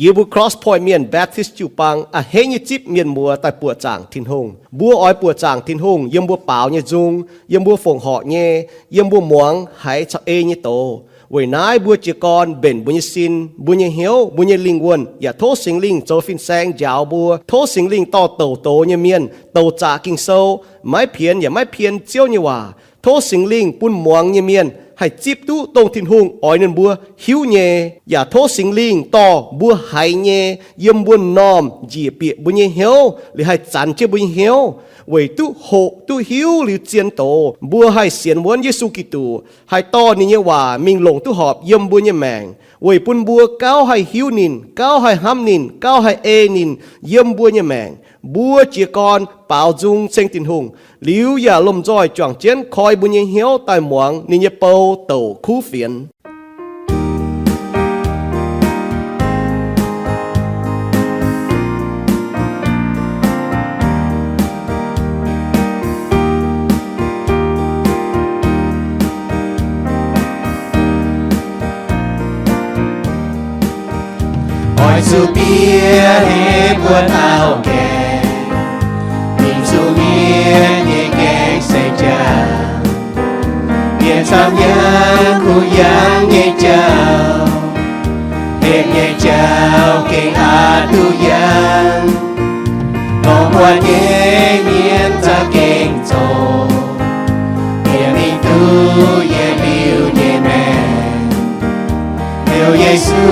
Yie mbuo Cross Point Mienh Baptist jiu-baang a'hneiv nyei zipv mienh muoz daaih buoqc zaangc Tin-Hungh. Mbuo oix buoqc zaangc Tin-Hungh yiem mbuo baaux nyei nzung, yiem mbuo fongc horc nyei, yiem mbuo muangx haiz caux ei nyei doz. Weic naaiv mbuo jiez gorn mbenc mbuo nyei sin, mbuo nyei hnyouv, mbuo nyei lingh wuonh, yaac tov Singx Lingh zoux fin-saeng njaaux mbuo. Tov Singx Lingh dorh douc doz nyei mienh, douc zaqc Ging-Sou, maiv pienx yaac maiv pien Ziouv nyei waac. Tov Singx Lingh bun muangx nyei mienh haih zipv duqv dongh Tin-Hungh oix ninh mbuo hiuv nyei, yaac tov Singx Lingh dorh mbuo haiz nyei yiem mbuo m'normh njiec bieqc mbuo nyei hnyouv, liuz haih zanx jienv mbuo nyei hnyouv, weic duqv hoqc duqv hiuv liuz zien doz, mbuo haih sienx wuonv Yesu Giduc, haih dorh ninh nyei waac mingh longc duqv horpc yiem mbuo nyei maengc, weic bun mbuo gauh haih hiuv ninh, gauh haih hnamv ninh, gauh haih ei ninh yiem mbuo nyei maengc. Mbuo jiez gorn baaux nzung ceng Tin-Hungh, liuz yaac lomh nzoih juangc jienv koi mbuo nyei hnyouv daaih muangx ninh nyei bou douc kuv fienx. Oix zuqc bieqc heh mbuo auv-gaengh, mingh zuqc mienh nyei gaengh seix jauv. Mienh camv yangh kuh yangh nyei jauv, hepc nyei jauv gengh aqc duqv yangh. Longc buatc nyei mienh za'gengh zoqc, bieqc mingh duqv yie liuz nyei maengc. Heuc Yesu,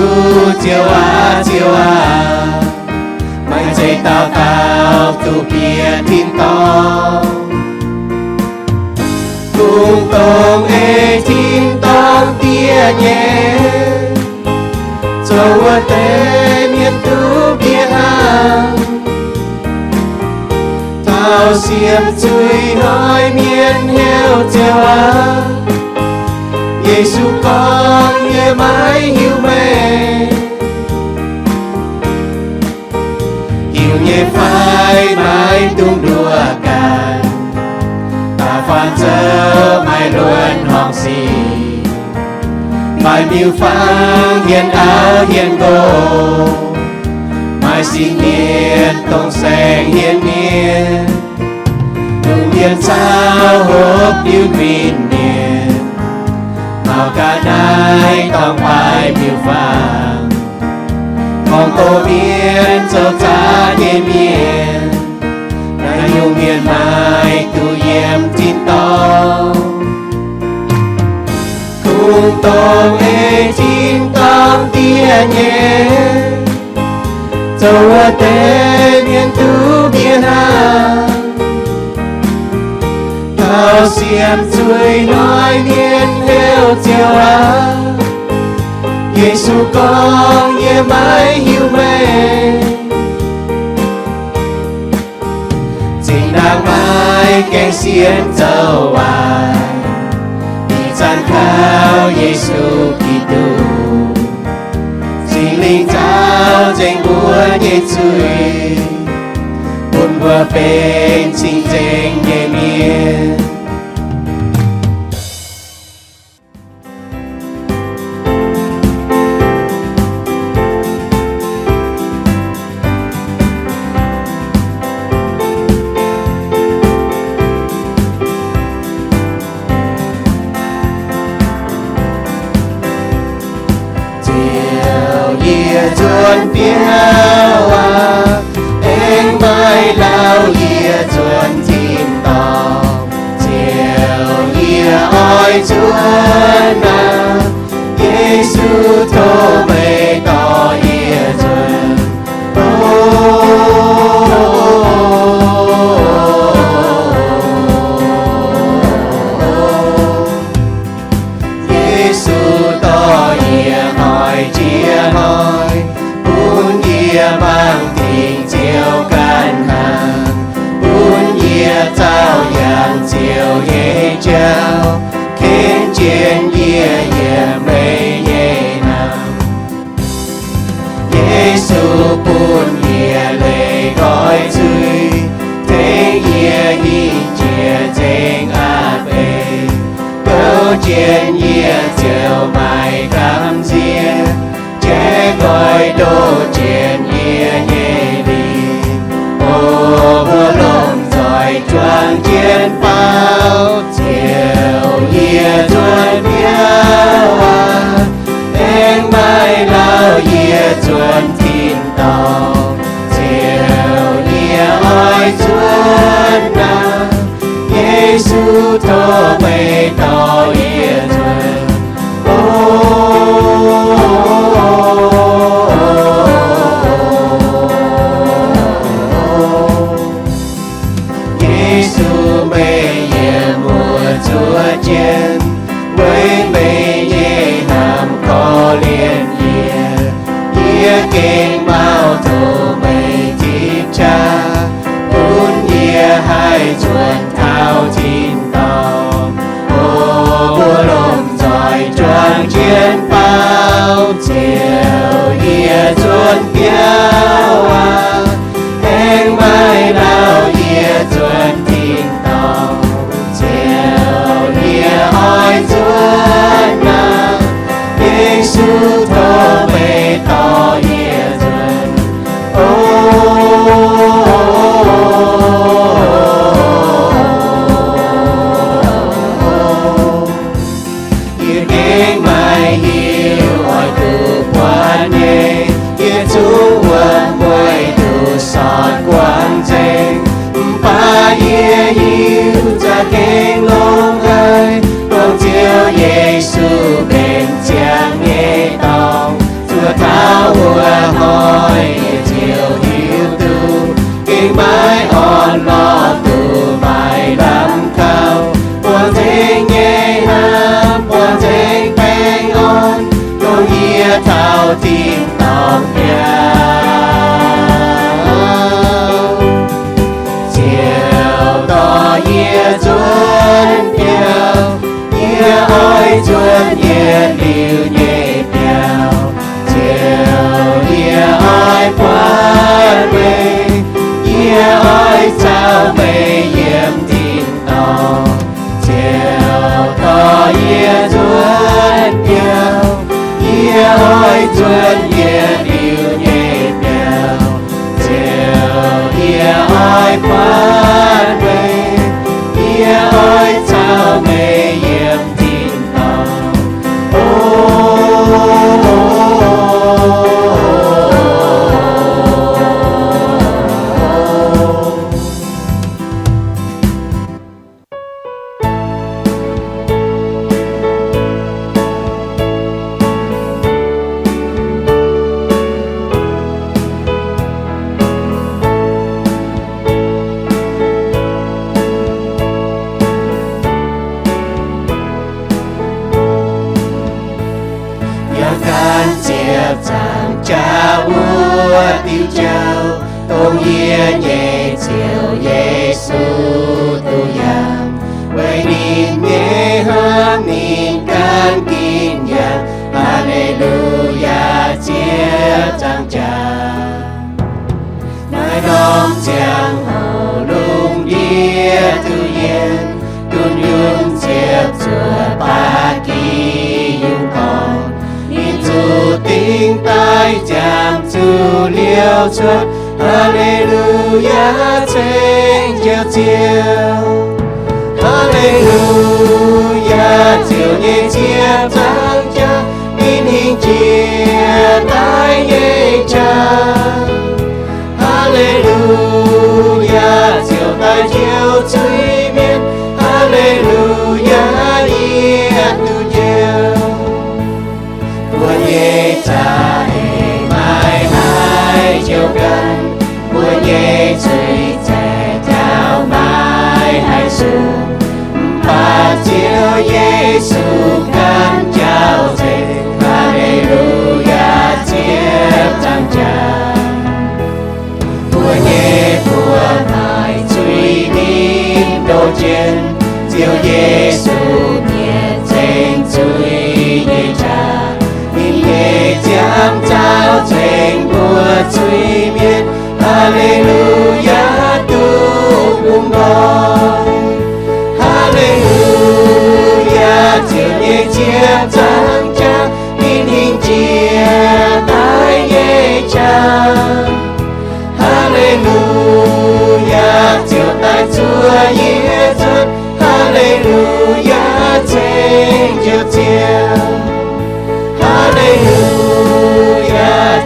Ziouv aac, Ziouv aac, maaih zeiz dauh dauh duqv bieqc tin-dorngh. Kungx dongh ei tin-dorngh diev nyei, zoux wuov deix mienh duqv bieqc hnangv. Taux siemv zuiz hnoi mienh heuc Ziouv aac, Yesu gorngv, yie maiv hiuv meih. Hiuv nyei fai maiv dungx nduov ganh, da'faanh zoux maaih luonx horngc sic, maaih miuc-fangx hienx auv hienx nqox, maaih sin-mienh dongh saeng hienx mienh. Lungh ndiev caux hopv diuv nquin mienh, mauc gaax naaiv dorngx baaix miuc-fangx, horngc doz mienh zoux zaqc nyei mienh. Naaiv nyungc mienh maaih duqv yiem tin-dorngh. Kungx dongh ei tin-dorngh diev nyei, zoux wuov deix mienh duqv bieqc hnangv. Taux siemv zuiz hnoi mienh heuc Ziouv aac, Yesu gorngv, yie maiv hiuv meih. Zinh ndaangc maaih gaeng sienx zoux waaic, ih zanc kaux Yesu Giduc. Singx Lingh caux nzengc mbuo nyei zuiz, bun mbuo benx cing-nzengc nyei mienh. Ziouv, yie nzuonx biauv aqv, aengx maaih lauh yie nzuonx tin-dorngh. Ziouv, yie oix nzuonx naaic, Yesu tov meih dorh yie nzuonx. O, Yesu dorh yie hnoi jiex hnoi, bun yie mangc dingc Ziouv ganh hnaangx, bun yie zaauh yangh Ziouv nyei jauv, ken jienv yie yiem meih nyei hnamv. Yesu bun yie leih nqoi nzuih, tengx yie hingh jiex nzengc aqv beiv. Gouv jienv yie ziouc maaih gamh nziex, jaiv nqoi ndoh jiex zuonx tin-dorngh, ziouc yie oix zuonx naaic. Yesu, tov meih dorh yie zuonx. O, Yesu, meih yiem wuov zuov jienv, weic meih nyei hnamv korv-lienh yie. Yie gengh mauh tov meih zipv qaqv, gunv yie haih zuonx taux tin-dorngh. O, mbuo lomh nzoih juangc jienv baaux ziouc yie zuonx biauv aqv. Aengx maaih lauh yie zuonx tin-dorngh, ziouc yie oix zuonx naaic. Yesu, tov meih dorh yie zuonx. O, yie gengh maaih hiuv oix duqv buatc nyei. Yie zungv wuom-mueic duqv sortv guangc nzengc, mv baac yie hiuv za'gengh longx haic, dongh Ziouv Yesu mbenc ziangx nyei dorngx. Zuov taux wuov hnoi yie ziouc hiuv duqv gengh maiv orn-lorqc duqv maaih lamh kaux buangh nzengc nyei hnamv, buangh nzengc baengh orn, dongh yie taux tin-dorngh biauv. Ziouc dorh yie zuonx biauv, yie oix zuonx yietc liuz nyei biauv. Ziouv, yie oix buatc meih, yie oix caux meih yiem tin-dorngh. Ziouv dorh yie zuonx biauv, yie oix zuonx yietc liuz nyei biauv. Ziouv, yie oix buatc meih, yie oix caux meih yiem tin-dorngh. O, yaac gan ziepc zaangc jaax wuov diuh jauv, dongh yie nyei Ziouv Yesu duqv yangh. Weic ninh nyei hmuangv ninh gan ginv yangh. Haa^le^lu^yaa, ziepc zaangc jaax. Naaiv norm ziangh hoc lungh ndiev duqv yiem, dunh yunh ziepc zuoqc baav gi yungz dorngh. Ninh zuqc dingh daaih ziangh zuqc liouc cuotv. Haa^le^lu^yaa, ceng Ziouv Ziouv. Haa^le^lu^yaa, Ziouv nyei ziepc zaangc jaax, ninh hingh jiex daaih nyei qaqv. Haa^le^lu^yaa, Ziouv daaih njoux zuiz-mienh. Haa^le^lu^yaa, yie duqv njoux. Mbuo nyei za'eix maiv haih njoux ganh, mbuo nyei zuiz-zaeqc jauv maiv haih zuqc. Mv baac Ziouv Yesu ganh jauv nzengc. Haa^le^lu^yaa, ziepc zaangc jaax. Mbuo nyei buoz maaic zuiz ninh ndoh jienv, Ziouv Yesu mietc zengc zuiz nyei qaqv. Ninh nyei ziangx zaux zengc mbuo zuiz-mienh. Haa^le^lu^yaa, duqv bungx nqoi. Haa^le^lu^yaa, Ziouv nyei ziepc zaangc jaax, ninh hingh jiex daaih nyei qaqv. Haa^le^lu^yaa, Ziouv daaih zuov yie cuotv. Haa^le^lu^yaa, ceng Ziouv Ziouv. Haa^le^lu^yaa,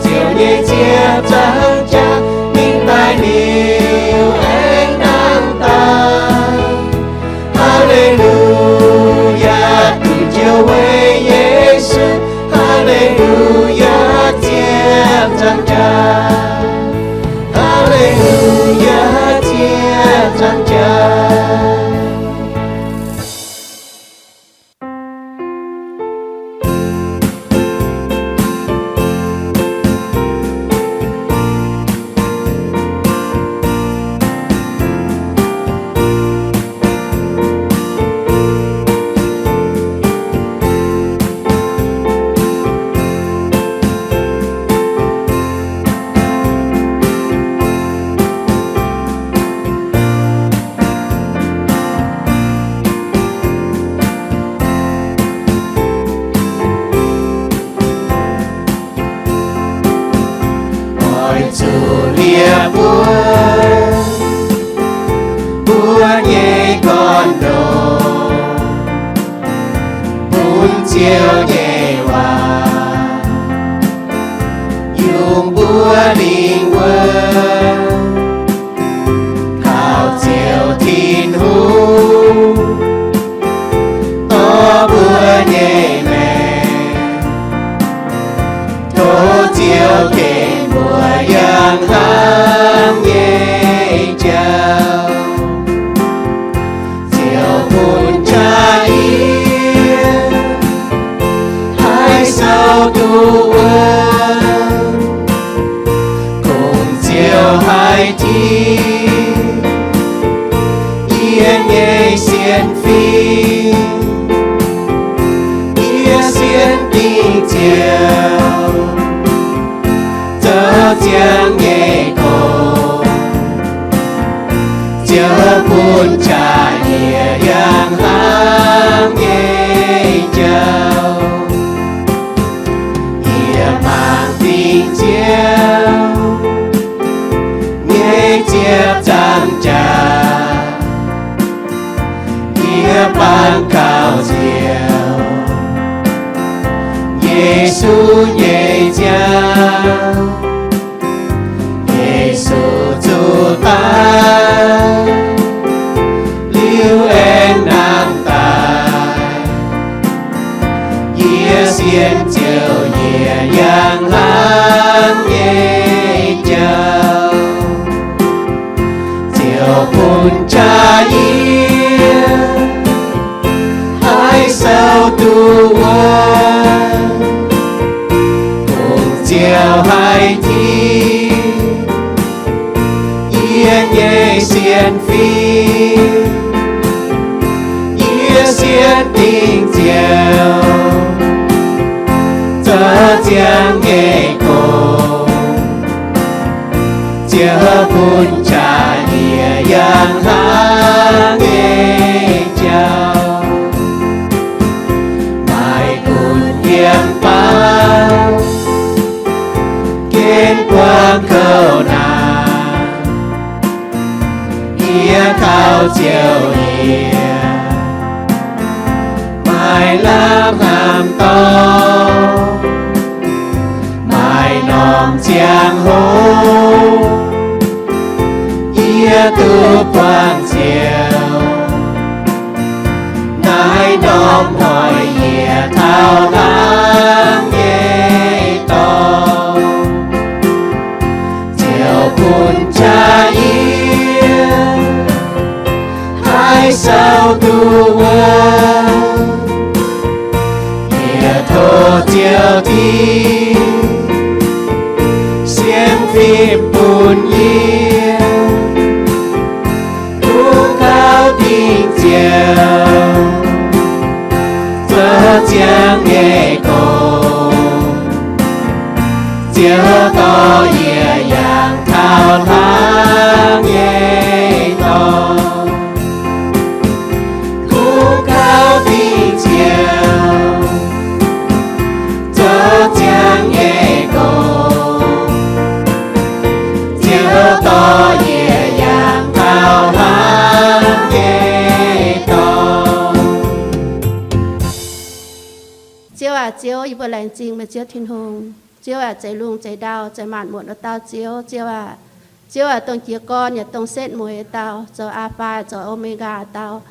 Ziouv ziepc zaangc jaax, mingh daaih liuz aengx nangh daaih. Haa^le^lu^yaa, duqv Ziouv weic Yesu. Haa^le^lu^yaa, ziepc zaangc jaax. Haa^le^lu^yaa, ziepc zaangc jaax. Oix zuqc liepc wuov mbuo nyei gorn-ndoqv bun Ziouv nyei waac, yungz mbuo lingh wuov taux Ziouv Tin-Hungh dorh mbuo nyei maengc. Tov Ziouv tengx mbuo yangh hnamv nyei jauv. Ziouv bun qaqv yie haih sou duqv wuonv, kungx Ziouv haih tingx yie nyei sienx fim. Yie sienx dingc Ziouv, zoux ziangx nyei gong. Ziouv bun qaqv yie yangh hnamv nyei jauv. Yie mangc dingc Ziouv nyei ziepc zaangc jaax. Yie bangc gauh Ziouv, Yesu nyei nziaamv. Yesu zuqc daaih, liuz aengx nangh daaih. Yie sienx Ziouv, yie yangh hnamv nyei jauv. Ziouv bun qaqv yie haih sou duqv wuonv, kungx Ziouv haih tingx yie nyei sienx fim. Yie sienx dingc Ziouv, zoux ziangx nyei gong. Ziouv bun qaqv yie yangh hnamv nyei jauv. Maaih gunv yiem baav, gengh buangh kouv naanc, yie kaux Ziouv yie maaih lamh hnamv dorngx. Maaih norm ziangh hoc, yie duqv buangh Ziouv, naaiv norm hnoi yie taux hlang nyei dorngx. Ziouv bun qaqv yie haih sou duqv wuonv. Yie tov Ziouv tingx sienx fim bun yie, kungx kaux dingc Ziouv, zoux ziangx nyei gong. Ziouv dorh yie yangh taux hlang nyei dorngx, kungx kaux dingc Ziouv, zoux ziangx nyei gong. Ziouv dorh yie yangh taux hlang nyei dorngx. Ziouv aac, Ziouv, yie mbuo laengz zingh meih Ziouv Tin-Hungh. Ziouv aac, zeix lungh zeix ndau, zeix maanc muotc wuov dauh Ziouv. Ziouv aac, Ziouv aac, dongh jiez gorn yaac dongh setv mueiz dauh, zoux Aa^faa zoux O^me^gaa dauh.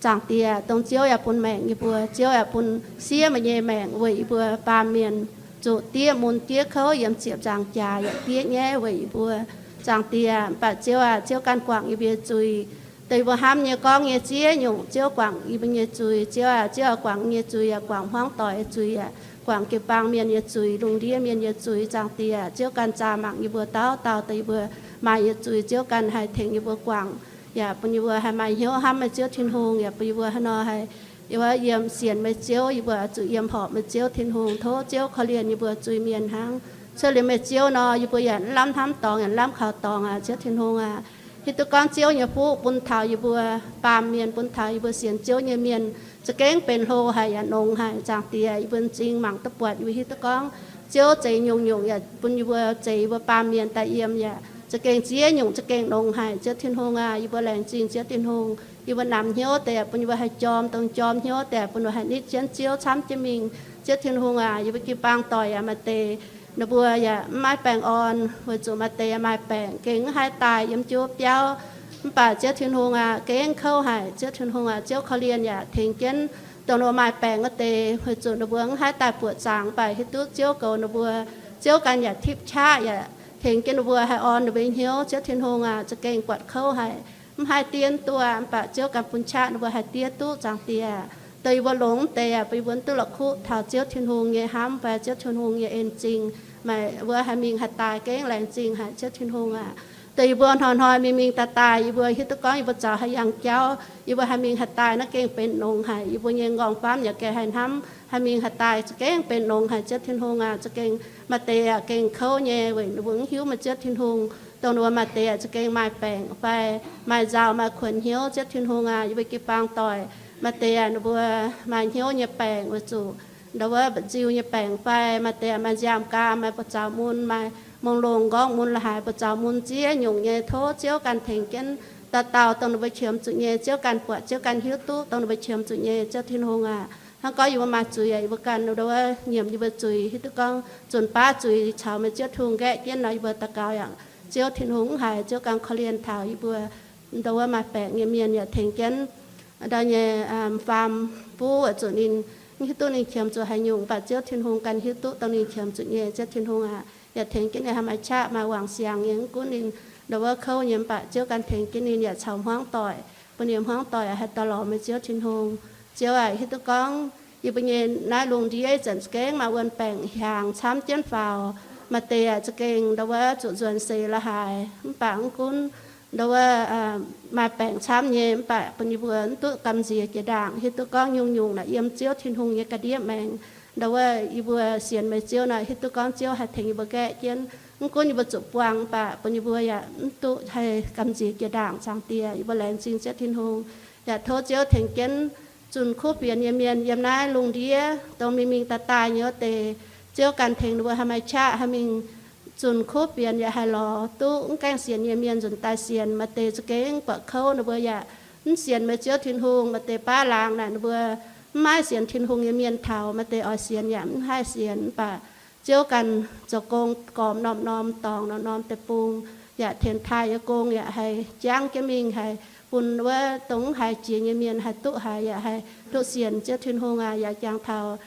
Zaangc Diex, dongh Ziouv yaac bun maengc yie mbuo. Ziouv aac, bun siev meih nyei maengc weic yie mbuo baamh mienh, zuqc diev mun diev kouv yiem ziepc nzaangc jaax yaac diev nyaiv weic yie mbuo. Zaangc Diex, mv baac Ziouv aac, Ziouv ganh guangc yie mbuo nyei zuiz. Dongh yie mbuo hnamv nyei gorngv nyei ziex nyungc, Ziouv guangc yie mbuo nyei zuiz. Ziouv aac, Ziouv aac, guangc yie nyei zuiz yaac guangc hmuangv doic nyei zuiz aac, guangc jiu-baang mienh nyei zuiz, lungh ndiev mienh nyei zuiz. Zaangc Diex, Ziouv ganh zaah mangc yie mbuo dauh dauh dongh yie mbuo maaih nyei zuiz. Ziouv ganh haih tengx yie mbuo guangc, yaac bun yie mbuo haih maaih hnyouv hnamv meih Ziouv Tin-Hungh, yaac bun yie mbuo haaix nor haih yiem sienx meih Ziouv, yie mbuo zuqc yiem horpc meih Ziouv Tin-Hungh. Tov Ziouv korv-lienh yie mbuo zuiz-mienh hnangv. Cuotv liuz meih Ziouv nor, yie mbuo yaac mv lamh hnamv dorngx, yaac mv lamh kaux dorngx aac, Ziouv Tin-Hungh aac. Hiuv duqv gorngv Ziouv nyei fuqv bun taux yie mbuo baamh mienh, bun taux yie mbuo sienx Ziouv nyei mienh, za'gengh benx hlo haic yaac nongx haic. Zaangc Diex, yie mbuo m'zing mangc duqv buatc, yie mbuo hiuv duqv gorngv Ziouv zeix nyungc-nyungc yaac bun yie mbuo zeix yie mbuo baamh mienh daaih yiem yaac za'gengh ziex nyungc za'gengh nongx haic. Ziouv Tin-Hungh aac, yie mbuo laengz zingh Ziouv Tin-Hungh. Yie mbuo namx hnyouv deix yaac bun yie mbuo haih jorm, dongh jorm hnyouv deix bun mbuo haih nitv jienv Ziouv camv jienv mingh. Ziouv Tin-Hungh aac, yie mbuo jiu-baang doic yaac maaih deix ninh mbuo yaac mv maaih baengh orn, weic zuqc maaih deix yaac maaih baengc gengh mv haih daaih yiem jiu biauv. Mv baac Ziouv Tin-Hungh aac, gengh kouv haic. Ziouv Tin-Hungh aac, Ziouv korv-lienh yaac tengx jienv dongh ninh mbuo maaih baengc wuov deix, weic zuqc ninh mbuo mv haih daaih buoqc zaangc, mv baac hiuv duqv Ziouv goux ninh mbuo. Ziouv ganh yaac tipv qaqv yaac tengx jienv ninh mbuo haih orn ninh mbuo nyei hnyouv. Ziouv Tin-Hungh aac, za'gengh buatc kouv haic, mv haih diev duqv, mv baac Ziouv ganh bun qaqv ninh mbuo haih diev duqv. Zaangc Diex, dongh yie mbuo longx mv deix aac, bun yie mbuo mv duqv la'kuqv taux Ziouv Tin-Hungh nyei hnamv fai Ziouv Tin-Hungh nyei en zingh, meih mbuo haih mingh haih daaih gengh laengz zingh haic. Ziouv Tin-Hungh aac, dongh yie mbuo hnoi-hnoi mingh mingh daaih daaih, yie mbuo hiuv duqv gorngv yie mbuo zaux haaix yangh jauv, yie mbuo haih mingh haih daaih naaiv gengh benx nongx haic. Yie mbuo nyei nqorngv-famv yaac gengh haih hnamv, haih mingh haih daaih za'gengh benx nongx haic. Ziouv Tin-Hungh aac, za'gengh maaih deix yaac gengh kouv nyei weic ninh mbuo mv hiuv meih Ziouv Tin-Hungh. Dongh ninh mbuo maaih deix yaac za'gengh maaih baengc fai maaih nzauh maaih kuonx hnyouv. Ziouv Tin-Hungh aac, yie mbuo jiu-baang doic maaih deix yaac ninh mbuo maaih hnyouv nyei baengc weic zuqc ndau wuov mba'nziu nyei baengc fai maaih deix maaih nziaamv-gaam, maaih buoz-zaux mun, maaih mongh longh nqorngv mun, la'haaix buoz-zaux mun ziex nyungc nyei. Tov Ziouv ganh tengx jienv dauh dauh dongh ninh mbuo qiemx zuqc nyei. Ziouv ganh buatc, Ziouv ganh hiuv duqv dongh ninh mbuo qiemx zuqc nyei. Ziouv Tin-Hungh aac, hnangv gorngv yie mbuo maaih zuiz yaac yie mbuo ganh ndau wuov nyiemc yie mbuo zuiz, hiuv duqv gorngv zunc baav zuiz caux meih Ziouv Tin-Hungh nqaeqv jienv nor, yie mbuo daux gaux yaac Ziouv Tin-Hungh mv haiz. Ziouv ganh korv-lienh taux yie mbuo ndau wuov maaih baengc nyei mienh yaac tengx jienv ndau nyei faam buv weic zuqc ninh mv hiuv duqv ninh qiemx zuqc haaix nyungc, mv baac Ziouv Tin-Hungh ganh hiuv duqv dongh ninh qiemx zuqc nyei. Ziouv Tin-Hungh aac, yaac tengx jienv ninh haih maaih qaqv maaih wangc siangx nyei. Mv gunv ninh ndau wuov kouv nyei, mv baac Ziouv ganh tengx jienv ninh yaac caux hmuangv doic, bun ninh hmuangv doic haih dorh lorz meih Ziouv Tin-Hungh. Ziouv aac, hiuv duqv gorngv yie mbuo nyei naaiv lungh ndiev ih zanc za'gengh maaih wuonh baengc hiaangx camv jienv faaux. Maaih deix yaac za'gengh ndau wuov zuqc nzuonx seix la'haaix, mv baac mv gunv ndau wuov maaih baengc camv nyei, mv baac bun yie mbuo mv duqv gamh nziex jiex ndaangc. Hiuv duqv gorngv nyungc-nyungc naaic yiem Ziouv Tin-Hungh nyei ga'ndiev maengx. Ndau wuov yie mbuo sienx meih Ziouv nor, hiuv duqv gorngv Ziouv haih tengx yie mbuo nqaeqv jienv. Mv gunv yie mbuo zuqc buangh, mv baac bun yie mbuo yaac mv duqv haih gamh nziex jiex ndaangc. Zaangc Diex, yie mbuo laengz zingh Ziouv Tin-Hungh, yaac tov Ziouv tengx jienv zunh kuv fienx nyei mienh yiem naaiv lungh ndiev dongh mingh mingh daaih daaih nyei wuov deix. Ziouv ganh tengx ninh mbuo haih maaih qaqv haih mingh zunh kuv fienx yaac haih lorz duqv mv gaengh sienx nyei mienh nzunc daaih sienx. Maaih deix za'gengh buatc kouv ninh mbuo yaac mv sienx meih Ziouv Tin-Hungh. Maaih deix baav laangz naaic ninh mbuo mv maaih sienx Tin-Hungh nyei mienh taux. Maaih deix oix sienx yaac mv haih sienx, mv baac Ziouv ganh zoux gong gormx norm-norm dorngx, norm-norm deic-bung, yaac tengx taaih nyei gong yaac haih jangv jienv mingh, haih bun wuov dongh mv haiz jiex nyei mienh haih duqv haiz, yaac haih duqv sienx. Ziouv Tin-Hungh aac, yaac jangx taux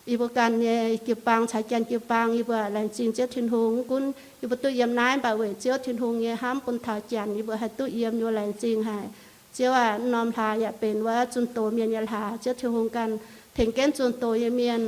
yie mbuo ganh nyei jiu-baang caux janx jiu-baang, yie mbuo laengz zingh Ziouv Tin-Hungh. Mv gunv yie mbuo duqv yiem naaiv, mv baac weic Ziouv Tin-Hungh nyei hnamv bun taux janx yie mbuo haih duqv yiem, yie mbuo laengz zingh haic. Ziouv aac, norm hlaax yaac benx wuov zunh doz mienh nyei hlaax. Ziouv Tin-Hungh ganh tengx jienv zunh doz nyei mienh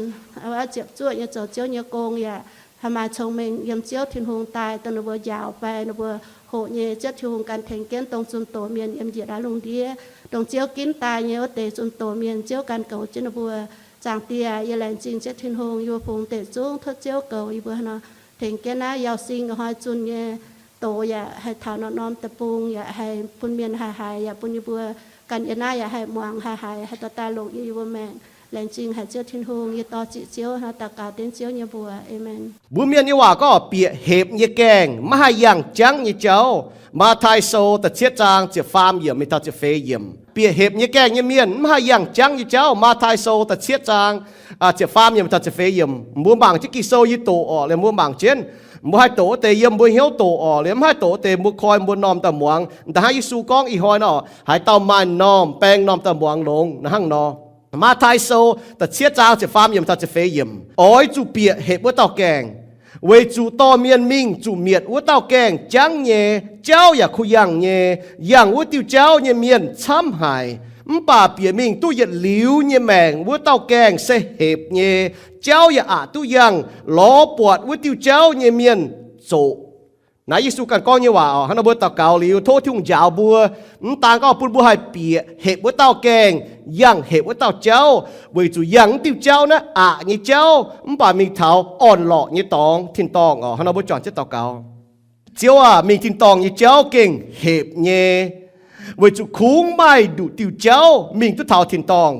wuov ziepc zuoqv nyei zoux Ziouv nyei gong yaac haih maaih cong-mengh yiem Ziouv Tin-Hungh daaih dongh ninh mbuo njaaux fai ninh mbuo hoqc nyei. Ziouv Tin-Hungh ganh tengx jienv dongh zunh doz mienh yiem njiec naaiv lungh ndiev, dongh Ziouv ginv daaih nyei wuov deix zunh doz mienh, Ziouv ganh goux jienv ninh mbuo. Zaangc Diex, yie laengz zingh Ziouv Tin-Hungh, yie mbuo fungx deix zungv tov Ziouv goux yie mbuo nor, tengx jienv naaiv Yauh Sing ih hnoi zunh nyei doz yaac haih taux norm-norm deic-bung, yaac haih bun mienh haih haiz, yaac bun yie mbuo ganh yiem naaiv yaac haih muangx haih haiz, haih dorh daaih longc yiem yie mbuo maengc. Laengz zingh haic Ziouv Tin-Hungh. Yie dor-ziqc Ziouv hnangv daux gaux dengv Ziouv nyei mbuox. Aamen. Mbuo mienh nyei waac gorngv bieqc hepc nyei gaengh maiv haih yangh jangv nyei jauv. Matv^tai Sou da'cietv zaang ziepc faam yiemc mingh taux ziepc feix yiemc. Bieqc hepc nyei gaengh nyei mienh mv haih yangh jangv nyei jauv. Matv^taai Sou da'cietv zaang ziepc faam yiemc taux ziepc feix yiemc. Mbuo mangc jienv Ging-Sou yie doqc orqc, liemh mbuo mangc jienv. Mbuo haih doqc wuov deix yiem mbuo hnyouv doqc orqc, liemh mv haih doqc wuov deix mbuo koi mbuo m'normh daaih muangx. Da'hnangv Yesu gorngv, Ih hnoi nor, haaix dauh maaih m'normh baeng m'normh daaih muangx longx, hnangv nor. Matv^taai Sou da'cietv zaang ziepc faam yiemc taux ziepc feix yiemc. Oix zuqc bieqc hepc wuov dauh gaengh, weic zuqc dorh mienh mingh zuqc mietc wuov dauh gaengh jangv nyei. Jauv yaac kuh yangh nyei. Yangh wuov diuh jauv nyei mienh camv haic, mv baac bieqc mingh duqv yietc liuz nyei maengc wuov dauh gaengh se hepc nyei. Jauv yaac aqc duqv yangh. Lorz buatc wuov diuh jauv nyei mienh zoqc. Naaiv Yesu ganh gorngv nyei waac oc. Hnangv nor mbuo daux gaux liuz, tov Tin-Hungh njaaux mbuo, mv daan gorngv bun mbuo haih bieqc hepc wuov dauh gaengh, yangh hepc wuov dauh jauv, weic zuqc yangh wuov diuh jauv naaiv aqc nyei jauv, mv baac mingh taux orn-lorqc nyei dorngx, tin-dorngh oc. Hnangv nor mbuo juangc jienv daux gaux. Ziouv aah, mingh tin-dorngh nyei jauv gengh hepc nyei, weic zuqc kungx maaih nduqc diuh jauv mingh duqv taux tin-dorngh.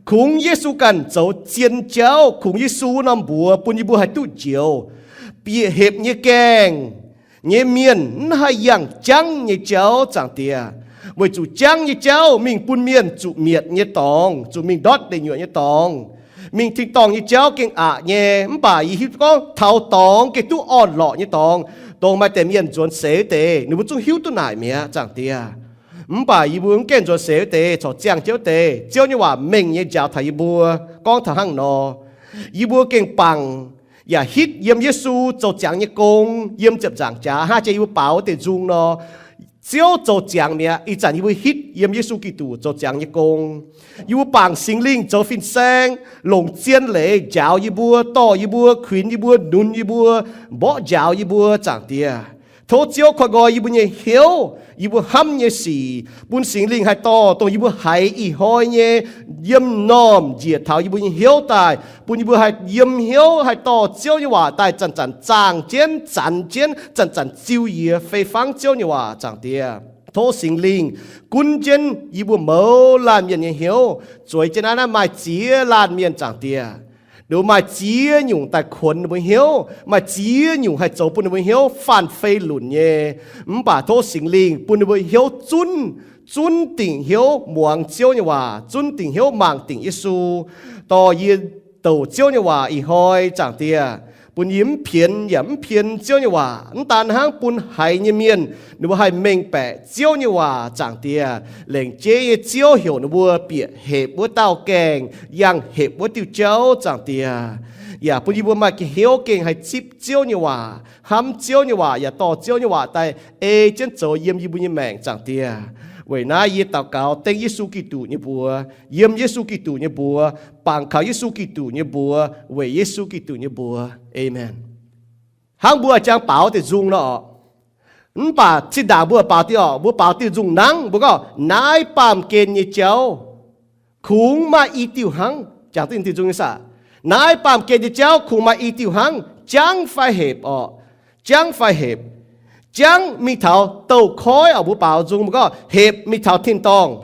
Kungx Yesu ganh zoux zien jauv, kungx Yesu wuov norm mbuox bun yie mbuo haih duqv njoux. Bieqc hepc nyei gaengh nyei mienh mv haih yangh jangv nyei jauv, Zaangc Diex, weic zuqc jangv nyei jauv mingh bun mienh zuqc mietc nyei dorngx, zuqc mingh ndortv deic nyuoqc nyei dorngx. Mingh tin-dorngh nyei jauv gengh aqc nyei, mv baac yie hiuv duqv gorngv taux dorngx gengh duqv orn-lorqc nyei dorngx, dongh maaih deix mienh nzuonx seix wuov deix, ninh mbuo zungv hiuv duqv naaic mi'aqv, Zaangc Diex. Mv baac yie mbuo mv gaengh nzuonx seix wuov deix, corc ziangh jienv wuov deix. Ziouv nyei waac mengh nyei njaaux taux yie mbuo, gorngv taux hnangv nor. Yie mbuo gengh bangc yaac hitv yiem Yesu zoux ziangx nyei gong, yiem ziepc nzaangc jaax hnangv, jiex yie mbuo baaux wuov deix nzung nor, Ziouv zoux ziangx mi'aqv. Ih zanc yie mbuo hitv yiem Yesu Giduc zoux ziangx nyei gong. Yie mbuo bangc Singx Lingh zoux fin-saeng, longc zien leiz njaaux yie mbuo, dorh yie mbuo, kuinx yie mbuo, nunc yie mbuo, mborqv njaaux yie mbuo, Zaangc Diex. Tov Ziouv koiv nqoi yie mbuo nyei hnyouv, yie mbuo hnamv nyei sic, bun Singx Lingh haih dorh dongh yie mbuo haiz ih hnoi nyei yiem normh njiec taux yie mbuo nyei hnyouv daaih, bun yie mbuo haih yiem hnyouv haih dorh Ziouv nyei waac daaih zanc-zanc zaangh jienv, zanc jienv, zanc-zanc ziux yie fei fangv Ziouv nyei waac, Zaangc Diex. Tov Singx Lingh gunv jienv yie mbuo mouz laanh mienh nyei hnyouv, zueiz jienv naaiv, naaiv maaih ziex laanh mienh, Zaangc Diex. Ninh mbuo maaih ziex nyungc daaih kuonx ninh mbuo hnyouv, maaih ziex nyungc haih zoux bun ninh mbuo hnyouv faanh fei lunc nyei. Mv baac tov Singx Lingh bun ninh mbuo hnyouv zunv, zunv dingc hnyouv muangx Ziouv nyei waac, zunv dingc hnyouv mangc dingc Yesu. Dorh yie douc Ziouv nyei waac ih hnoi, Zaangc Diex, bun yie mv pienx yaac mv pien Ziouv nyei waac. Mv daan hnangv, bun haiz nyei mienh ninh mbuo haih mengh baeqc Ziouv nyei waac, Zaangc Diex. Lengc jeiv nyei Ziouv heuc ninh mbuo bieqc hepc wuov dauh gaengh, yangh hepc wuov diuh jauv, Zaangc Diex. Yaac bun yie mbuo maaih ga'hnyouv gengh haih zipv Ziouv nyei waac, hnamv Ziouv nyei waac, yaac dorh Ziouv nyei waac daaih ei jienv zoux yiem yie mbuo nyei maengc, Zaangc Diex. Weic naaiv yie daux gaux dengv Yesu Giduc nyei mbuox, yiem Yesu Giduc nyei mbuox, bangc kaux Yesu Giduc nyei mbuox, weic Yesu Giduc nyei mbuox. Aamen. Hnangv mbuo jangx baaux deix nzung nor oc. Mv baac zinh ndaangc mbuo baaux diuh oc, mbuo baaux diuh nzung nangv, mbuo gorngv naaiv baamh gen nyei jauv kungx maaih i diuh hnangv. Jangx diuh nzung nyei saah? Naaiv baamh gen nyei jauv kungx maaih i diuh hnangv, jangv fai hepc oc. Jangv fai hepc. Jangv mingh taux douz-koiv oc, mbuo baaux nzung mbuo gorngv hepc mingh taux tin-dorngh.